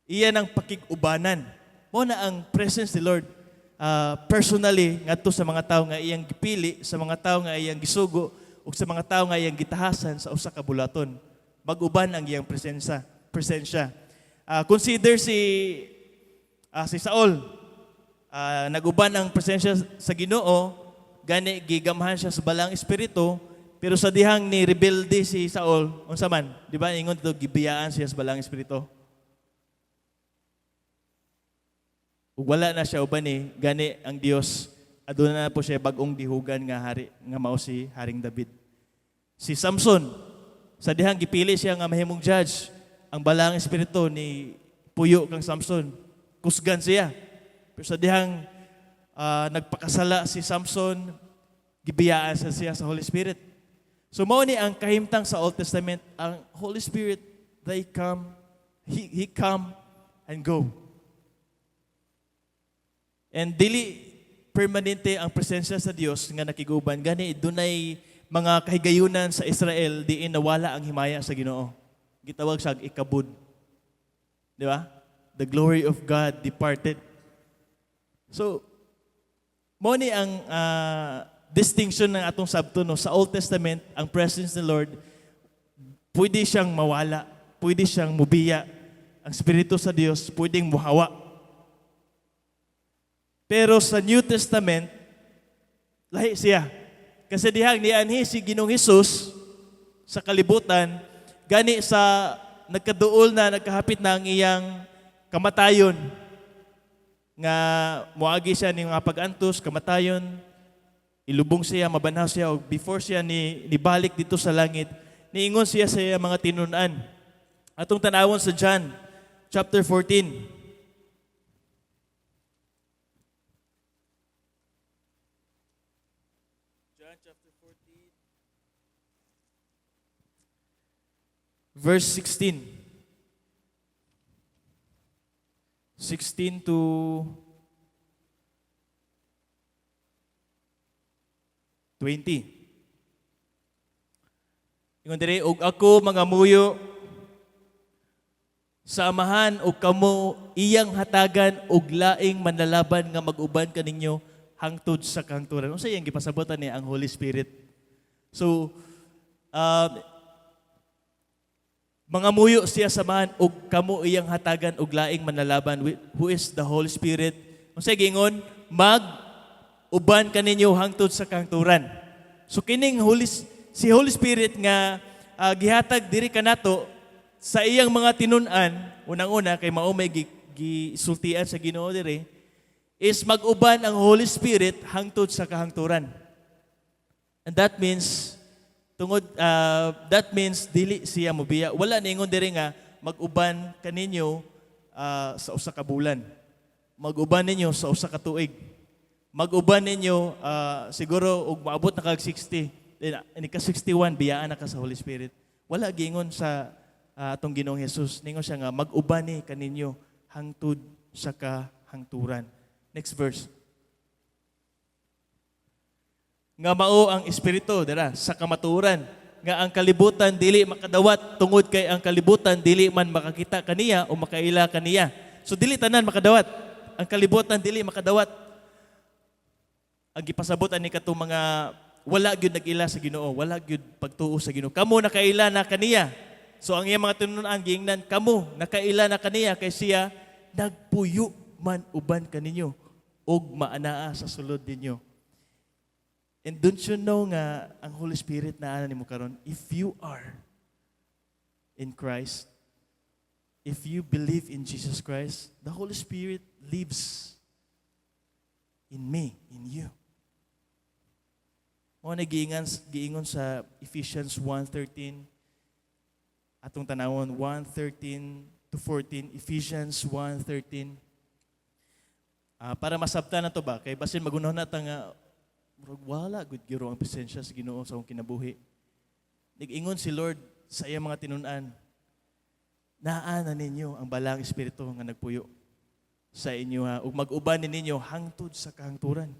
Iya nang pakig-ubanan. Mao na ang presence ni Lord personally ngadto sa mga tawo nga iyang gipili, sa mga tawo nga iyang gisugo, ug sa mga tawo nga iyang gitahasan sa usa ka buluhaton. Mag-uban ang iyang presensya. Consider si Saul. Nag-uban ang presensya sa Ginoo, gani gigamhan siya sa Balaang Espiritu, pero sa dihang ni rebelde si Saul, unsa man, di ba ingon dito, gibiyaan siya sa Balaang Espiritu. Ug wala na siya uban ni, gani ang Dios aduna na po siya bag-ong gihugan nga hari nga mao si Haring David. Si Samson, sa dihang gipili siya nga mahimong judge, ang Balaang Espiritu ni puyo kang Samson, kusgan siya. Pero sa dihang nagpakasala si Samson, gibiyaan sa siya sa Holy Spirit. So mao ni ang kahimtang sa Old Testament, ang Holy Spirit, they come, he come and go. And dili permanente ang presensya sa Dios nga nakiguban. Gani dunay mga kahigayunan sa Israel diin nawala ang himaya sa Ginoo. Gitawag siya Ichabod. Di ba? The glory of God departed. So, mao ni ang distinction ng atong sabto, no, sa Old Testament, ang presence ng Lord pwede siyang mawala, pwede siyang mubiya. Ang Espiritu sa Dios pwedeng muhawa. Pero sa New Testament, lahi siya. Kasi dihang nianhi si Ginoong Hesus sa kalibutan, gani sa nagkaduol na, nagkahapit na ang iyang kamatayon, nga moagi siya ni mga pag-antos, kamatayon, ilubong siya, mabanhaw siya, ug before siya ni nibalik dito sa langit, niingon siya sa iyang mga tinun-an. Atong tanawon sa John chapter 14. John chapter 14, verse 16. 16 to 20. Ingon diri, "Og ako mangamuyo sa Amahan og kamo iyang hatagan og laing manlalaban nga mag-uban kaninyo hangtod sa kahangturan." Unsa iyang gipasabotan ni ang Holy Spirit? So, mangamuyo siya sa Amahan og kamo iyang hatagan og laing manlalaban, who is the Holy Spirit. Unsa giingon? Mag uban kaninyo hangtod sa kahangturan. So kining si Holy Spirit nga gihatag diri kanato sa iyang mga tinun-an, unang-una kay mao may gisultian sa Ginoo diri, is mag-uban ang Holy Spirit hangtod sa kahangturan. And that means tungod that means dili siya mobiya. Wala ningon diri nga mag-uban kaninyo sa usa ka bulan. Mag-uban ninyo sa usa ka tuig. Mag-uban ninyo siguro og maabot na kag 60. Then ini ka 61, biyaan na ka sa Holy Spirit. Wala giingon sa atong Ginoong Hesus. Ningon siya nga mag-uban ni kaninyo hangtod sa kahangturan. Next verse. "Nga mao ang Espiritu dira sa kamatuoran nga ang kalibutan dili makadawat tungod kay ang kalibutan dili man makakita kaniya o makaila kaniya." So dili tanan makadawat. Ang kalibutan dili makadawat. Ang gipasabot ani katong mga wala gyud nag-ila sa Ginoo, wala gyud pagtuo sa Ginoo. "Kamo nakaila na kaniya." So ang iyang mga tinun-an giingnan, "Kamo nakaila na kaniya kay siya nagpuyo man uban kaninyo ug maanaa sa sulod ninyo." And don't you know nga ang Holy Spirit naa nimo karon? If you are in Christ, if you believe in Jesus Christ, the Holy Spirit lives in me, in you. Mao na giingon sa Ephesians 1:13, atong tanawon 1:13 to 14, Ephesians 1:13. Para masabtan na to ba, kay basin magunahon na ta nga Murag wala gud giro ang presensya sa Ginoo sa akong kinabuhi. Nag-ingon si Lord sa iyang mga tinun-an, "Naa na ninyo ang Balaang Espiritu nga nagpuyo sa inyo ha, ug mag-uban ni ninyo hangtod sa kahangturan."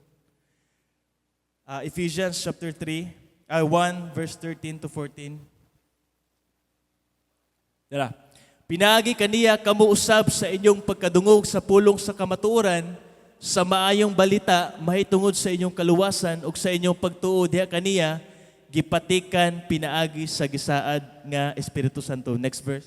Ephesians chapter 3, 1 verse 13 to 14. Dara. "Pinaagi kaniya kamo usab sa inyong pagkadungog sa pulong sa kamatuoran, sa maayong balita mahitungod sa inyong kaluwasan, ug sa inyong pagtuo diha kaniya gipatikan pinaagi sa gisaad nga Espiritu Santo." Next verse.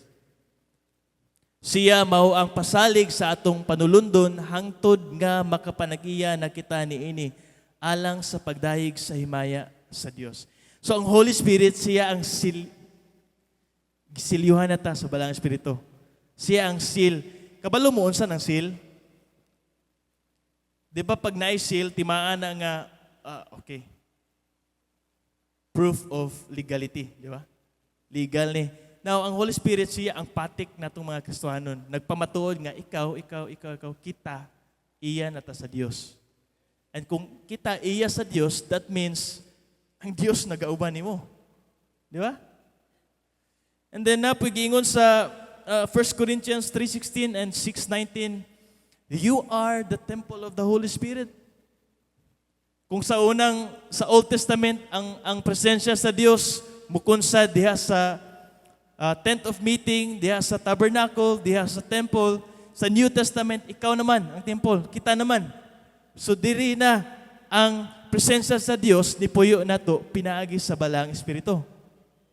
"Siya mao ang pasalig sa atong panulundon hangtod nga makapanag-iya na kita niini alang sa pagdayeg sa himaya sa Dios." So ang Holy Spirit, siya ang seal, gisilyuhan na ta sa Balaang Espiritu. Siya ang seal. Kabalo mo unsa ng seal? Di ba pag naay seal, timaan na nga, okay. Proof of legality, di ba? Legal ni. Now, ang Holy Spirit, siya ang patik natong mga Kristohanon. Nagpamatuod nga ikaw, ikaw, ikaw, ikaw, kita, iya na ta sa Dios. And kung kita iya sa Dios, that means ang Dios nagauban nimo. Di ba? And then na giingon sa 1 Corinthians 3:16 and 6:19, "You are the temple of the Holy Spirit." Kung sa unang sa Old Testament ang presensya sa Dios mukunsad diha sa tent of meeting, diha sa tabernacle, diha sa temple, sa New Testament, ikaw naman ang temple, kita naman. So diri na ang presensya sa Dios ni puyo nato pinaagi sa Balaang Espiritu.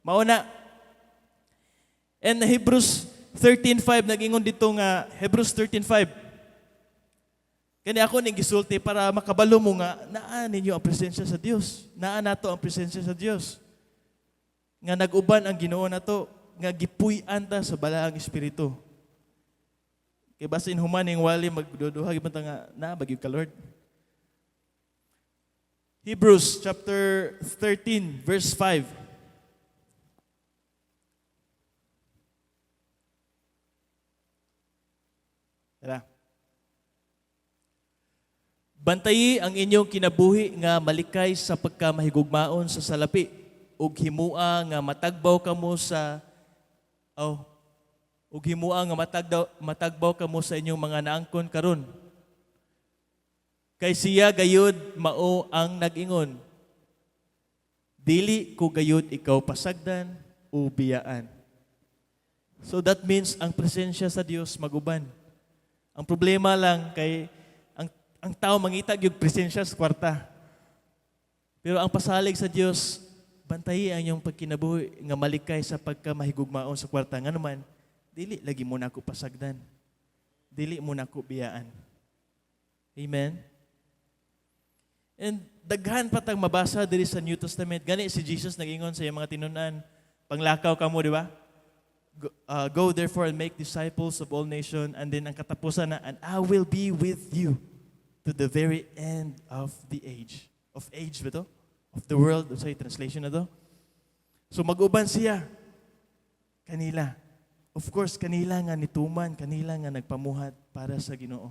Mao na. And Hebrews 13:5, nagingon dito nga, Hebrews 13:5. Kani ako ning gisulti para makabalo mo nga naa ninyo ang presensya sa Dios. Naa nato ang presensya sa Dios. Nga nag-uban ang Ginoo nato, nga gipuy-an ta sa Balaang Espiritu. Kay basin human ning wali, magduduha gyud ta nga naa ba gyud ka, Lord. Hebrews chapter 13 verse 5. Tara. "Bantayi ang inyong kinabuhi nga malikay sa pagkamahigugmaon sa salapi ug himua nga matagbaw kamo sa oh ug himua nga matagbaw kamo sa inyong mga naangkon karon. Kay siya gayud mao ang nag-ingon, 'Dili ko gayud ikaw pasagdan o biyaan.'" So that means ang presensya sa Dios maguban. Ang problema lang kay ang tao mangita gyud presensya sa kwarta. Pero ang pasalig sa Dios, "Bantayi ang inyong pagkinabuhi nga malikay sa pagkamahigugmaon sa kwarta. Nga naman, dili lagi mo nako pasagdan. Dili mo nako biyaan." Amen? And daghan pa tang mabasa diri sa New Testament. Gani si Jesus nag-ingon sa iyang mga tinun-an, "Panglakaw kamo," di ba? Go therefore and make disciples of all nations," and then ang katapusan na, "And I will be with you to the very end of the age." Of age ba to? Of the world. Sa translation na to. So mag-uban siya kanila. Of course, kanila nga nituman, kanila nga nagpamuhat para sa Ginoo.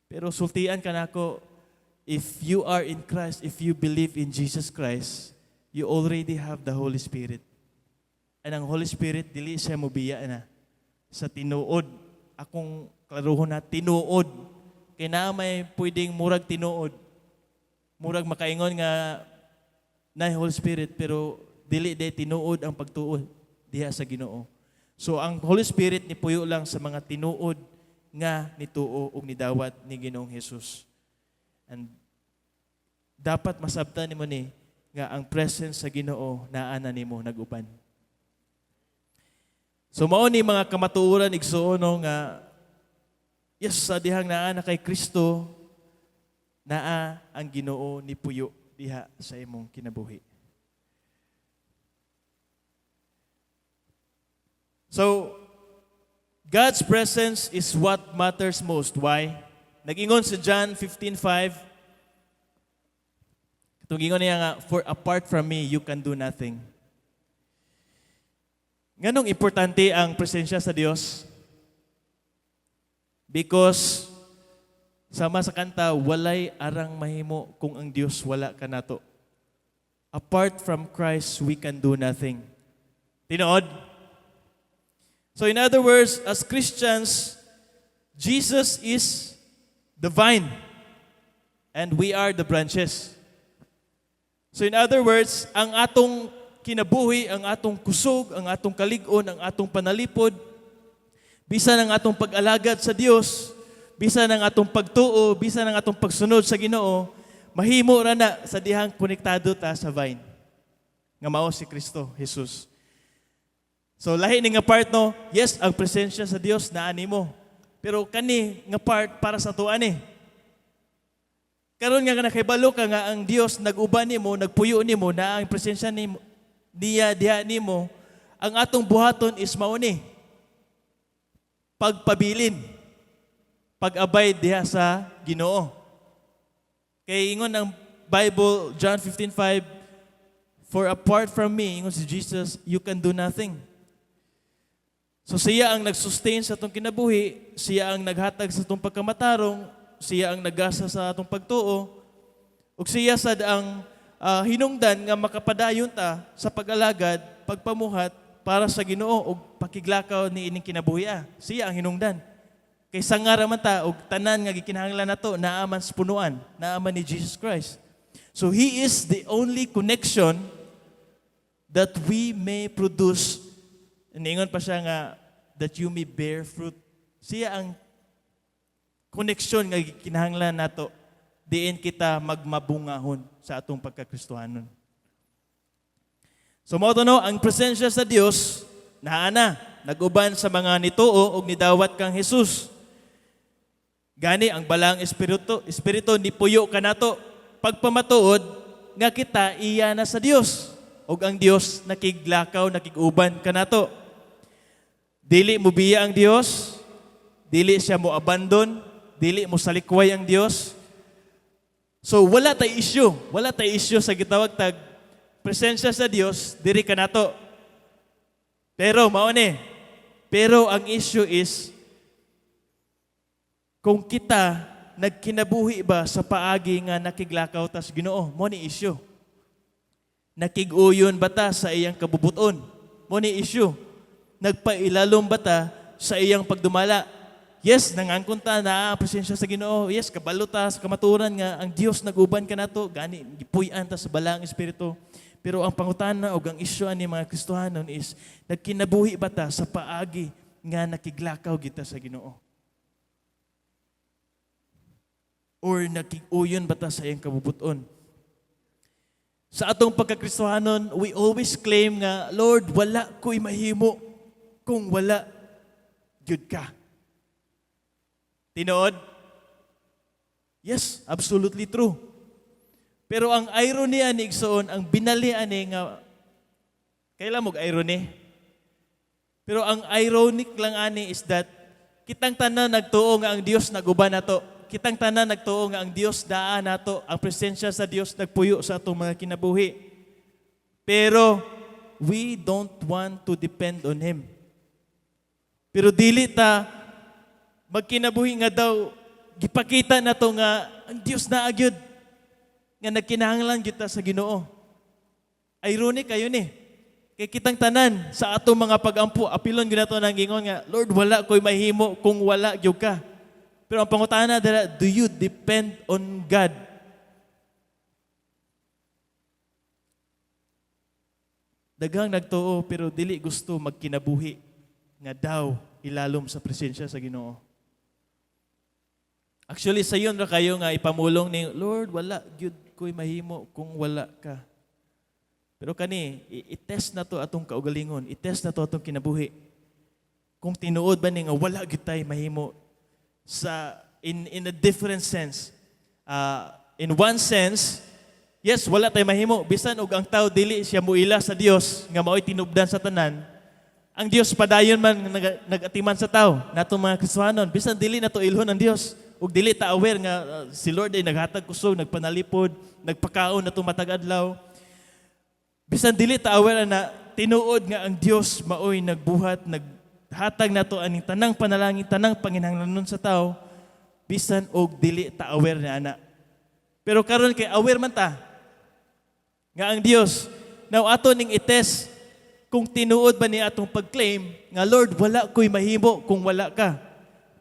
Pero sultian ka nako, if you are in Christ, if you believe in Jesus Christ, you already have the Holy Spirit. And ang Holy Spirit, dili siya mobiya na sa tinuod. Akong klaruhon na tinuod. Kay naa may pwedeng murag tinuod. Murag makaingon nga na Holy Spirit, pero dili de tinuod ang pagtuo diha sa Ginoo. So ang Holy Spirit ni puyo lang sa mga tinuod nga nituo ug nidawat ni Ginoong Hesus. And dapat masabtan nimo ni nga ang presence sa Ginoo naa na nimo, nag-uban. So mao ni mga kamatuoran, igsuon, no, nga yes, sa dihang naa na kay Kristo, naa ang Ginoo ni puyo diha sa imong kinabuhi. So God's presence is what matters most. Why? Nag-ingon sa John 15:5. Katong ingon niya nga, "For apart from me, you can do nothing." Nganong importante ang presensya sa Dios? Because Sama sa kanta, walay arang mahimo kung ang Dios wala kanato. Apart from Christ, we can do nothing. Tinuod? So in other words, as Christians, Jesus is the vine and we are the branches. So in other words, ang atong kinabuhi, ang atong kusog, ang atong kalig-on, ang atong panalipod, bisan ang atong pag-alagad sa Dios, bisan ang atong pagtuo, bisan ang atong pagsunod sa Ginoo, mahimo ra na sa dihang konektado ta sa vine. Nga mao si Kristo Jesus. So lahi ni nga part, no, yes, ang presensya sa Dios naa nimo. Pero kani nga part para sa atoa ni. Karon nga nakahibalo ka nga ang Dios nag-uban nimo, nagpuyo nimo, na ang presensya nimo niya diha nimo, ang atong buhaton is mao ni pagpabilin, pag-abide diha sa Ginoo. Kay ingon ang Bible, John 15:5, "For apart from me," ingon si Jesus, "you can do nothing." So siya ang nag-sustain sa atong kinabuhi, siya ang naghatag sa atong pagkamatarong, siya ang nagasa sa atong pagtuo, ug siya sad ang hinungdan nga makapadayon ta sa pag-alagad, pagpamuhat para sa Ginoo ug pakiglakaw ni ining kinabuhi. Siya ang hinungdan. Kay sanga ra man ta ug tanan nga gikinahanglan nato naa man sa punuan, naa man ni Jesus Christ. So he is the only connection that we may produce. Ningon pa siya nga that you may bear fruit. Siya ang connection nga gikinahanglan nato diin kita magmabungahon sa atong pagkakristohanon. So mao to, no, ang presensya sa Dios naa na, nag-uban sa mga nituo og nidawat kang Jesus. Gani ang Balaang Espiritu nipuyo kanato pagpamatuod nga kita iya na sa Dios ug ang Dios nakiglakaw, nakig-uban kanato. Dili mo biya ang Dios, dili siya mo abandon, dili mo salikway ang Dios. So wala tay issue, wala tay issue sa gitawag tag presensya sa Dios diri kanato. Pero mao ni. Pero ang issue is kung kita nagkinabuhi ba sa paagi nga nakiglakaw tas Ginoo, mao ni issue. Nakig-uyon ba ta sa iyang kabubuton? Mao ni issue. Nagpailalom ba ta sa iyang pagdumala? Yes, nangangkon ta na ang presensya sa Ginoo. Yes, kabalo ta sa kamaturan nga ang Dios naguban kanato, gani gipuy-an ta sa Balaang Espiritu. Pero ang pangutana og ang issue ani, mga Kristohanon, is nagkinabuhi ba ta sa paagi nga nakiglakaw kita sa Ginoo? Or nakig-uyon ba ta sa iyang kabubuton? Sa atong pagkakristohanon, we always claim nga, "Lord, wala ko'y mahimo kung wala gyud ka." Tinuod? Yes, absolutely true. Pero ang irony ani, igsoon, ang binali ani nga kailan mo irony? Pero ang ironic lang ani is that kitang tanan nagtuo nga ang Dios naguban nato. Kitang tanan nagtuo nga ang Dios naa nato, ang presensya sa Dios nagpuyo sa atong mga kinabuhi. Pero we don't want to depend on Him. Pero dili ta magkinabuhi nga daw gipakita nato nga ang Dios naa gyud, nga nagkinahanglan gyud ta sa Ginoo. Ironic kayo ni. Kay kitang tanan sa atong mga pagampo, apilon gyud nato nang gingon nga, "Lord, wala ko'y mahimo kung wala gyud ka." Pero ang pangutana dira, do you depend on God? Daghang nagtuo pero dili gusto magkinabuhi nga daw ilalom sa presensya sa Ginoo. Actually, sayon ra kayo nga ipamulong ni Lord, "Wala gyud ko'y mahimo kung wala ka." Pero kani, i-test na to atong kaugalingon, i-test na to atong kinabuhi. Kung tinuod ba ni nga wala gyud tay mahimo sa in a different sense. In one sense, yes, wala tay mahimo bisan og ang tao dili siya muila sa Dios nga mao'y tinubdan sa tanan. Ang Dios padayon man nag-atiman sa tao, natong mga Kristohanon, bisan dili nato ilhon ang Dios ug dili ta aware nga si Lord ay naghatag kusog, nagpanalipod, nagpakaon nato matag adlaw. Bisan dili ta aware na, tinuod nga ang Dios maoy nagbuhat, naghatag nato aning tanang panalangin, tanang panginahanglanon sa tao. Bisan og dili ta aware na ana. Pero karon kay aware man ta nga ang Dios, now ato ning i-test kung tinuod ba ni atong pag-claim nga, "Lord, wala ko'y mahimo kung wala ka."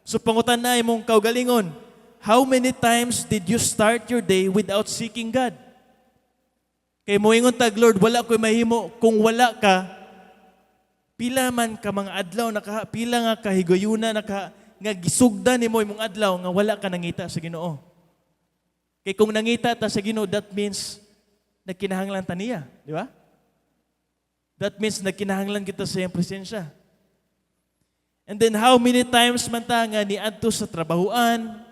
So pangutan-a imong kaugalingon, how many times did you start your day without seeking God? Kay moingon tag, "Lord, wala ko'y mahimo kung wala ka," pila man ka mga adlaw naka, pila nga kahigayuna naka nga gisugdan nimo imong adlaw nga wala ka nangita sa Ginoo? Kay kung nangita ta sa Ginoo, that means nagkinahanglan ta niya, di ba? That means nagkinahanglan kita sa iyang presensya. And then how many times man ta nga niadto sa trabahuan,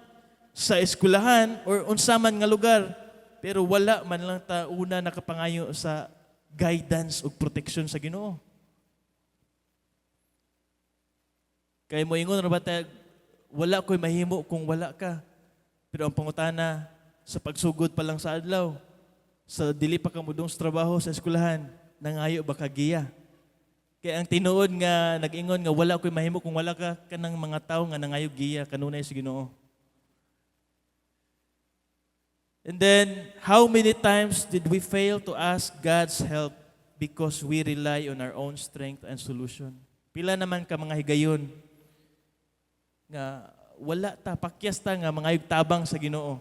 sa eskwelahan, or unsa man nga lugar, pero wala man lang ta una nakapangayo sa guidance ug protection sa Ginoo? Kay moingon ra ba ta, "Wala ko'y mahimo kung wala ka." Pero ang pangutana, sa pagsugod pa lang sa adlaw, sa dili pa ka modung sa trabaho, sa eskwelahan, nangayo ba ka giya? Kaya ang tinuod nga nag-ingon nga wala ko'y mahimo kung wala ka, kanang mga tao nga nangayo giya kanunay sa Ginoo. And then, how many times did we fail to ask God's help because we rely on our own strength and solution? Pila naman ka mga higayon nga wala ta, pakyas ta nga mangayog tabang sa Ginoo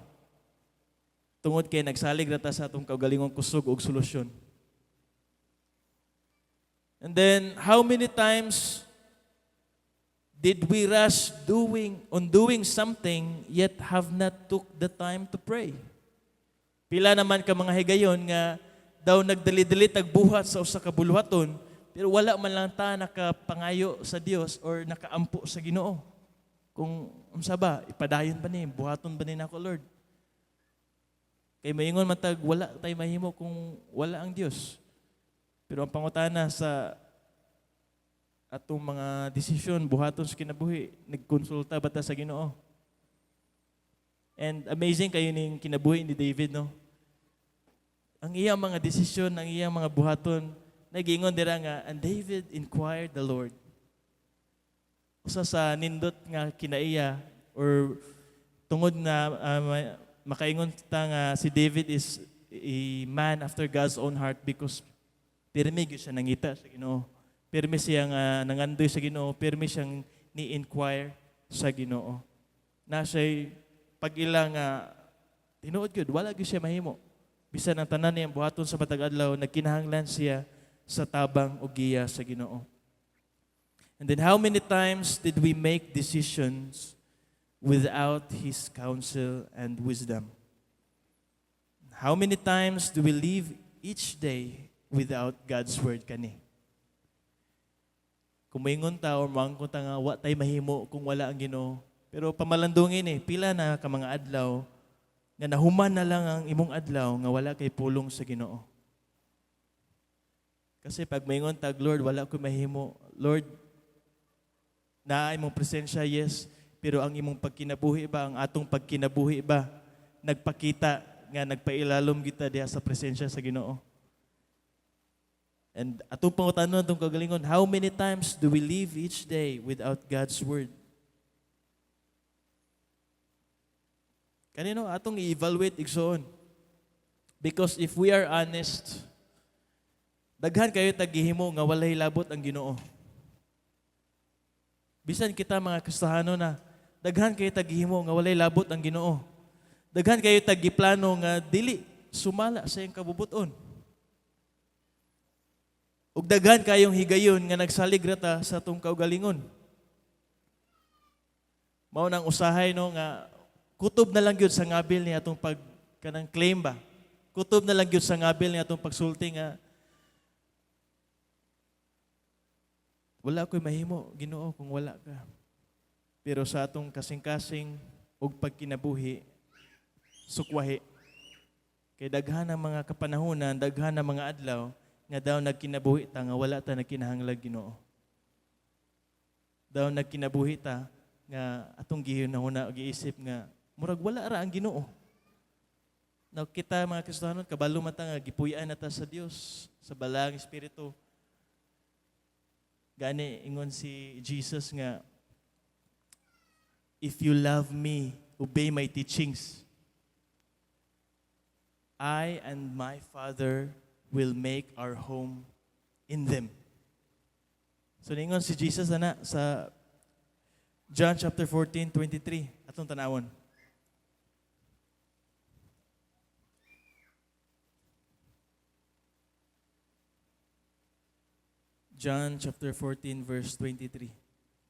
tungod kay nagsalig ra ta sa atong kaugalingong kusog og solusyon? And then, how many times did we rush doing on doing something yet have not took the time to pray? Pila naman ka mga higayon nga daw nagdali-dali tag buhat sa usa ka buluhaton, pero wala man lang ta nakapangayo sa Dios or nakaampo sa Ginoo? Kung unsa ba, ipadayon ba ni, buhaton ba ni nako, Lord? Kay maingon man tag wala tay mahimo kung wala ang Dios. Pero ang pangutana, sa atong mga desisyon, buhaton sa kinabuhi, nagkonsulta ba ta sa Ginoo? And amazing kayo ning kinabuhi ni David, no? Ang iyang mga desisyon, ang iyang mga buhaton, nagingon dira nga, "And David inquired the Lord." Usa sa nindot nga kinaiya or tungod na makaingon ta nga si David is a man after God's own heart because pirmi gyud siya nangita sa Ginoo. Pirmi siya nga nangandoy sa Ginoo, pirmi siyang ni-inquire sa Ginoo. Na siya'y pag-ila nga tinuod gyud wala gyud siya mahimo. Bisan ang tanan niyang buhaton sa matag adlaw, nagkinahanglan siya sa tabang o giya sa Ginoo. And then how many times did we make decisions without His counsel and wisdom? How many times do we live each day without God's word kani? Kung moingon ta or moangkon ta nga wa tay mahimo kung wala ang Ginoo. Pero pamalandungin eh, pila na ka mga adlaw nga nahuman na lang ang imong adlaw nga wala kay pulong sa Ginoo? Kasi pag maingon tag, "Lord, wala ko mahimo." Lord, naa imong presensya, yes, pero ang imong pagkinabuhi ba, ang atong pagkinabuhi ba, nagpakita nga nagpailalom kita diha sa presensya sa Ginoo? And atong pangutanon atong kagalingon, how many times do we live each day without God's word? Kanino atong i-evaluate, igsoon? Because if we are honest, daghan kayo tagihimo nga walay labot ang Ginoo. Bisan kita mga Kristiyano na, daghan kayo tagihimo nga walay labot ang Ginoo. Daghan kayo tagiplano nga dili sumala sa iyang kabubuton. Ug daghan kayong higayon nga nagsalig ra ta sa atong kaugalingon. Mao nang usahay, no, nga kutob na lang gyud sa ngabil ni atong pag kanang claim ba. Kutob na lang gyud sa ngabil ni atong pagsulti nga wala ko'y mahimo, Ginoo, kung wala ka. Pero sa atong kasing-kasing ug pagkinabuhi, sukwahi. Kay daghan ang mga kapanahonan, daghan ang mga adlaw nga daw nagkinabuhi ta nga wala ta nagkinahanglag Ginoo. Daw nagkinabuhi ta nga atong gihunahuna o giisip nga murag wala ra ang Ginoo. Now kita mga Kristiyano, kabalo man ta nga gipuy-an na ta sa Dios sa Balaang Espiritu. Gani ingon si Jesus nga, "If you love me, Obey my teachings. I and my Father will make our home in them." So ningon si Jesus ana sa John chapter 14, 23. Atong tanawon. John chapter 14 verse 23.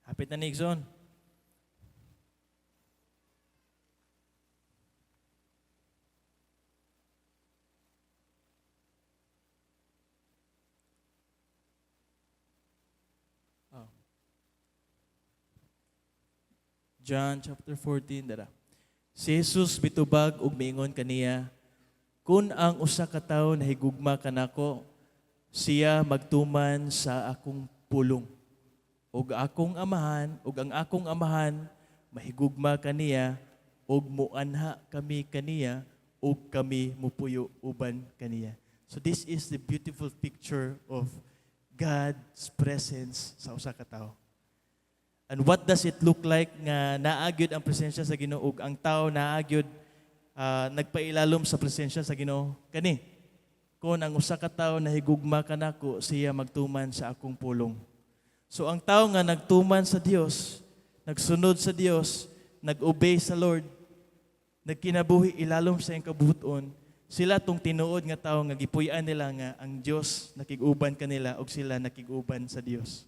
Hapit na ni, igsoon. Oh. John chapter 14 dara. Si Jesus mitubag ug miingon kaniya, "Kun ang usa ka tawo nahigugma kanako, siya magtuman sa akong pulong. Ug ang akong Amahan mahigugma kaniya ug muanha kami kaniya ug kami mupuyo uban kaniya." So this is the beautiful picture of God's presence sa usa ka tawo. And what does it look like nga naa gyud ang presensya sa Ginoo ug ang tao naa gyud nagpailalom sa presensya sa Ginoo? Kani, "Kung ang usa ka tawo nahigugma kanako, siya magtuman sa akong pulong." So ang tao nga nagtuman sa Dios, nagsunod sa Dios, nag-obey sa Lord, nagkinabuhi ilalom sa iyang kabuoton, sila tong tinuod nga tao nga gipuy-an nila nga ang Dios nakig-uban kanila ug sila nakig-uban sa Dios.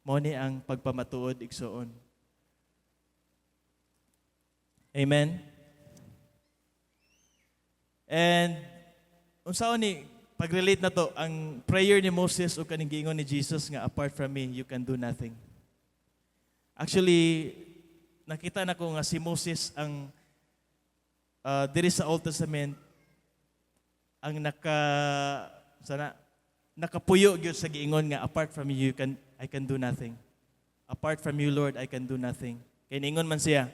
Mao ni ang pagpamatuod, igsoon. Amen. And unsaon ni pag-relate na to ang prayer ni Moses o kaning giingon ni Jesus nga "Apart from me, you can do nothing"? Actually, nakita na ko nga si Moses ang diri sa Old Testament ang sana nakapuyo gyud sa giingon nga "Apart from you, you can I can do nothing. Apart from you, Lord, I can do nothing." Kay ningon man siya,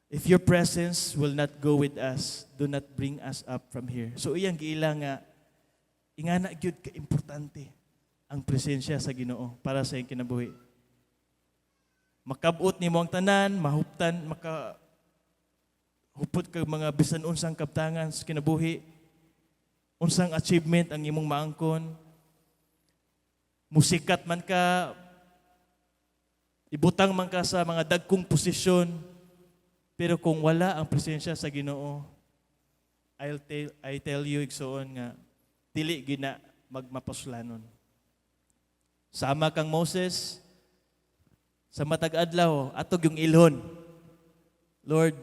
"If your presence will not go with us, do not bring us up from here." So iyang giila nga ingana gyud ka importante ang presensya sa Ginoo para sa iyang kinabuhi. Makabot nimo ang tanan, mahuptan, maka hupot kag mga bisan unsang kabtangan sa kinabuhi, unsang achievement ang imong maangkon, musikat man ka, ibutang man ka sa mga dagkong posisyon, pero kung wala ang presensya sa Ginoo, I tell you, igsoon, nga dili gina magmapaslanon. Sama kang Moses, sa matag adlaw ato gyung ilhon, "Lord,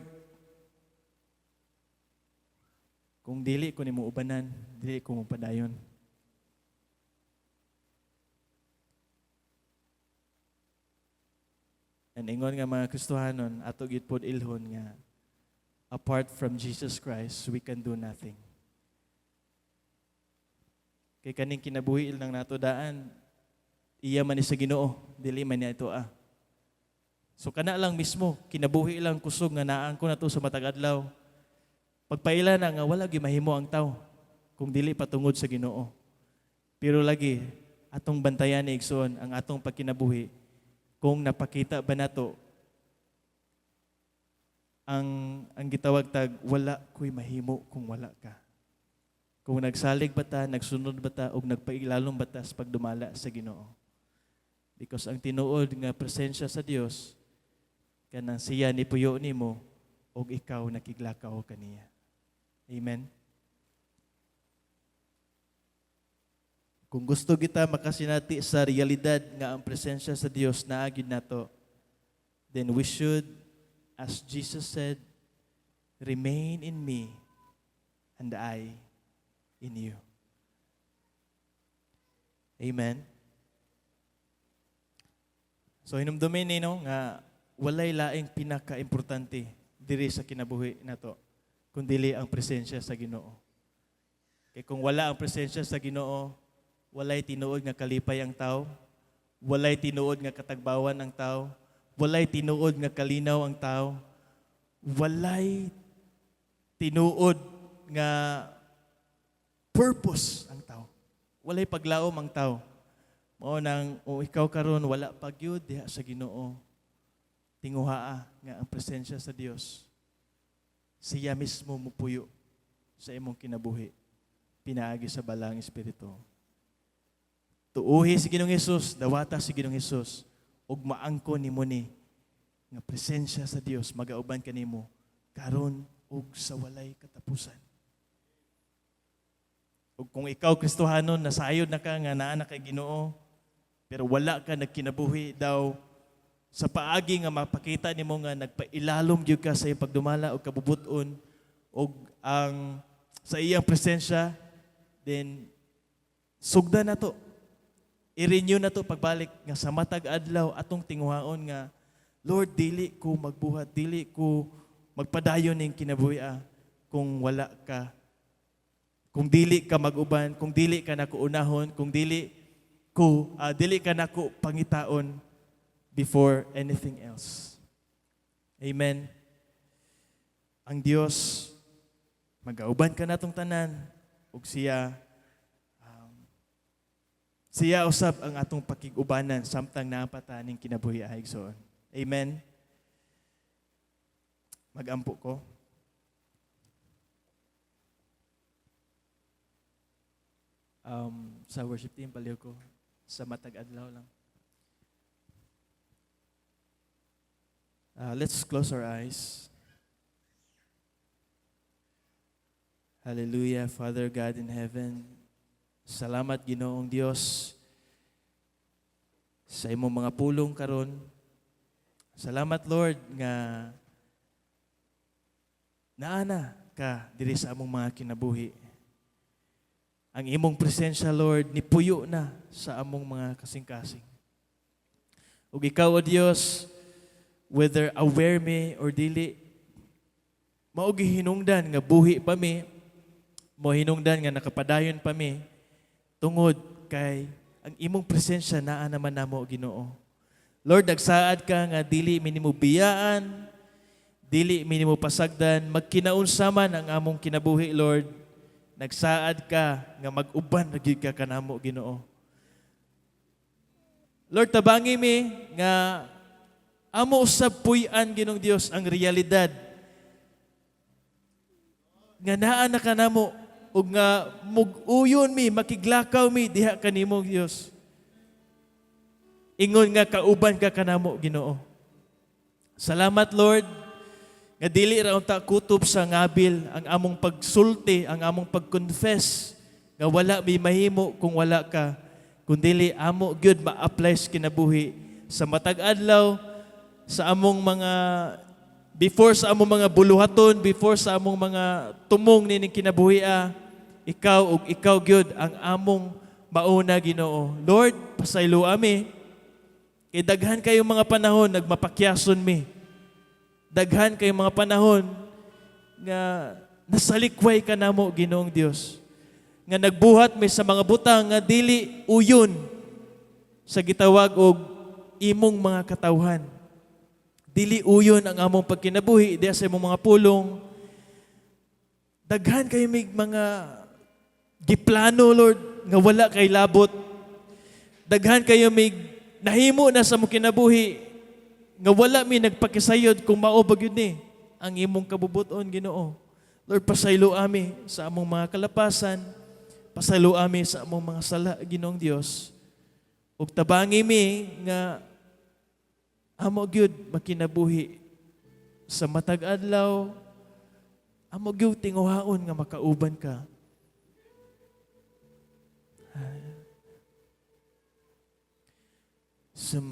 kung dili ko nimo ubanan, dili ko mopadayon." And ingon nga mga Kristohanon, ato gyud pod ilhon nga apart from Jesus Christ, we can do nothing. Kay kaning kinabuhi lang nato daan, iya man ni sa Ginoo, dili man niya ito ah. So kana lang mismo, kinabuhi lang kusog nga naangko na to sa matag adlaw. Pagpaila na nga wala gyud mahimo ang tao kung dili patungod sa Ginoo. Pero lagi atong bantayan ni, igsoon, ang atong pagkinabuhi kung napakita ba nato ang gitawag tag "Wala ko'y mahimo kung wala ka." Kung nagsalig ba ta, nagsunod ba ta, ug nagpailalom ba ta sa pagdumala sa Ginoo? Because ang tinuod nga presensya sa Dios, kanang siya ni puyo nimo ug ikaw nakiglakaw kaniya. Amen. Kung gusto kita makasinati sa realidad nga ang presensya sa Dios naa gyud nato, then we should, as Jesus said, "Remain in me and I in you." Amen. So hinumdumin ni no nga walay laing pinaka-importante diri sa kinabuhi nato kundili ang presensya sa Ginoo. Kay kung wala ang presensya sa Ginoo, walay tinuod nga kalipay ang tao, walay tinuod nga katagbawan ang tao, walay tinuod nga kalinaw ang tao, walay tinuod nga purpose ang tao. Walay paglaom ang tao. Mao nang o ikaw karon wala pa gyud diha sa Ginoo. Tinguhaa nga ang presensya sa Dios, siya mismo mupuyo sa imong kinabuhi pinaagi sa Balaang Espiritu. Tuuhi si Ginoong Hesus, dawata si Ginoong Hesus, ug maangkon nimo ni nga presensya sa Dios magauban kanimo karon ug sa walay katapusan. Ug kung ikaw Kristohanon, nasayod na ka nga naa na kay Ginoo, pero wala ka nagkinabuhi daw sa paagi nga mapakita nimo nga nagpailalom gyud ka sa iyang pagdumala og kabubut-on og ang sa iyang presensya, then sugda na to. I-renew na to pagbalik nga sa matag adlaw atong tinguhaon nga, "Lord, dili ko magbuhat, dili ko magpadayon ning kinabuhi kung wala ka, kung dili ka mag-uban, kung dili ka nako unahon, kung dili ka nako pangitaon before anything else." Amen. Ang Dios magauban ka natong tanan ug siya usab ang atong pakig-ubanan samtang naa pa ta ning kinabuhi, igsoon. Amen. Magampo ko. Sa worship team, baliw ko. Sa matag adlaw lang. Let's close our eyes. Hallelujah, Father God in heaven. Salamat, Ginoong Dios, sa imong mga pulong karon. Salamat, Lord, nga naana ka diri sa among mga kinabuhi. Ang imong presensya, Lord, nipuyo na sa among mga kasing-kasing. Ug ikaw, O Dios, whether aware mi or dili, mao gihinungdan nga buhi pa mi, mo hinungdan nga nakapadayon pa mi, tungod kay ang imong presensya naa naman namo, Ginoo. Lord, nagsaad ka nga dili mi nimo biyaan, dili mi nimo pasagdan, magkinaunsa man ang among kinabuhi, Lord. Nagsaad ka nga mag-uban ra gyud ka kanamo, Ginoo. Lord, tabangi mi nga amo usab puy-an, Ginoong Dios, ang realidad nga naa na kanamo ug nga mug-uyon mi, makiglakaw mi diha kanimo, Dios. Ingon nga kauban ka kanamo, Ginoo. Salamat, Lord, nga dili ra unta kutob sa ngabil ang among pagsulti, ang among pag-confess nga wala mi mahimo kung wala ka, kundili amo gyud ma-apply sa kinabuhi sa matag adlaw, sa among mga before sa among mga buluhaton, before sa among mga tumong nining kinabuhi, ikaw ug ikaw gyud ang among mauna, Ginoo. Lord, pasaylo ami. Kay daghan kayong mga panahon nagmapakyason mi. Daghan kayong mga panahon nga nasalikway ka namo, Ginoong Dios. Nga nagbuhat mi sa mga butang nga dili uyon sa gitawag og imong mga katawhan. Dili uyon ang among pagkinabuhi diha sa imong mga pulong. Daghan kayo mig mga giplano, Lord, nga wala kay labot. Daghan kayo mig nahimo na sa among kinabuhi nga wala mi nagpakisayod kung mao ba gyud ni ang imong kabubuton, Ginoo. Lord, pasaylo ami sa among mga kalapasan, pasaylo ami sa among mga sala, Ginoong Dios. Ug tabangi mi nga amo gyud makinabuhi sa matag adlaw, amo gyud tinguhaon nga makauban ka. Sa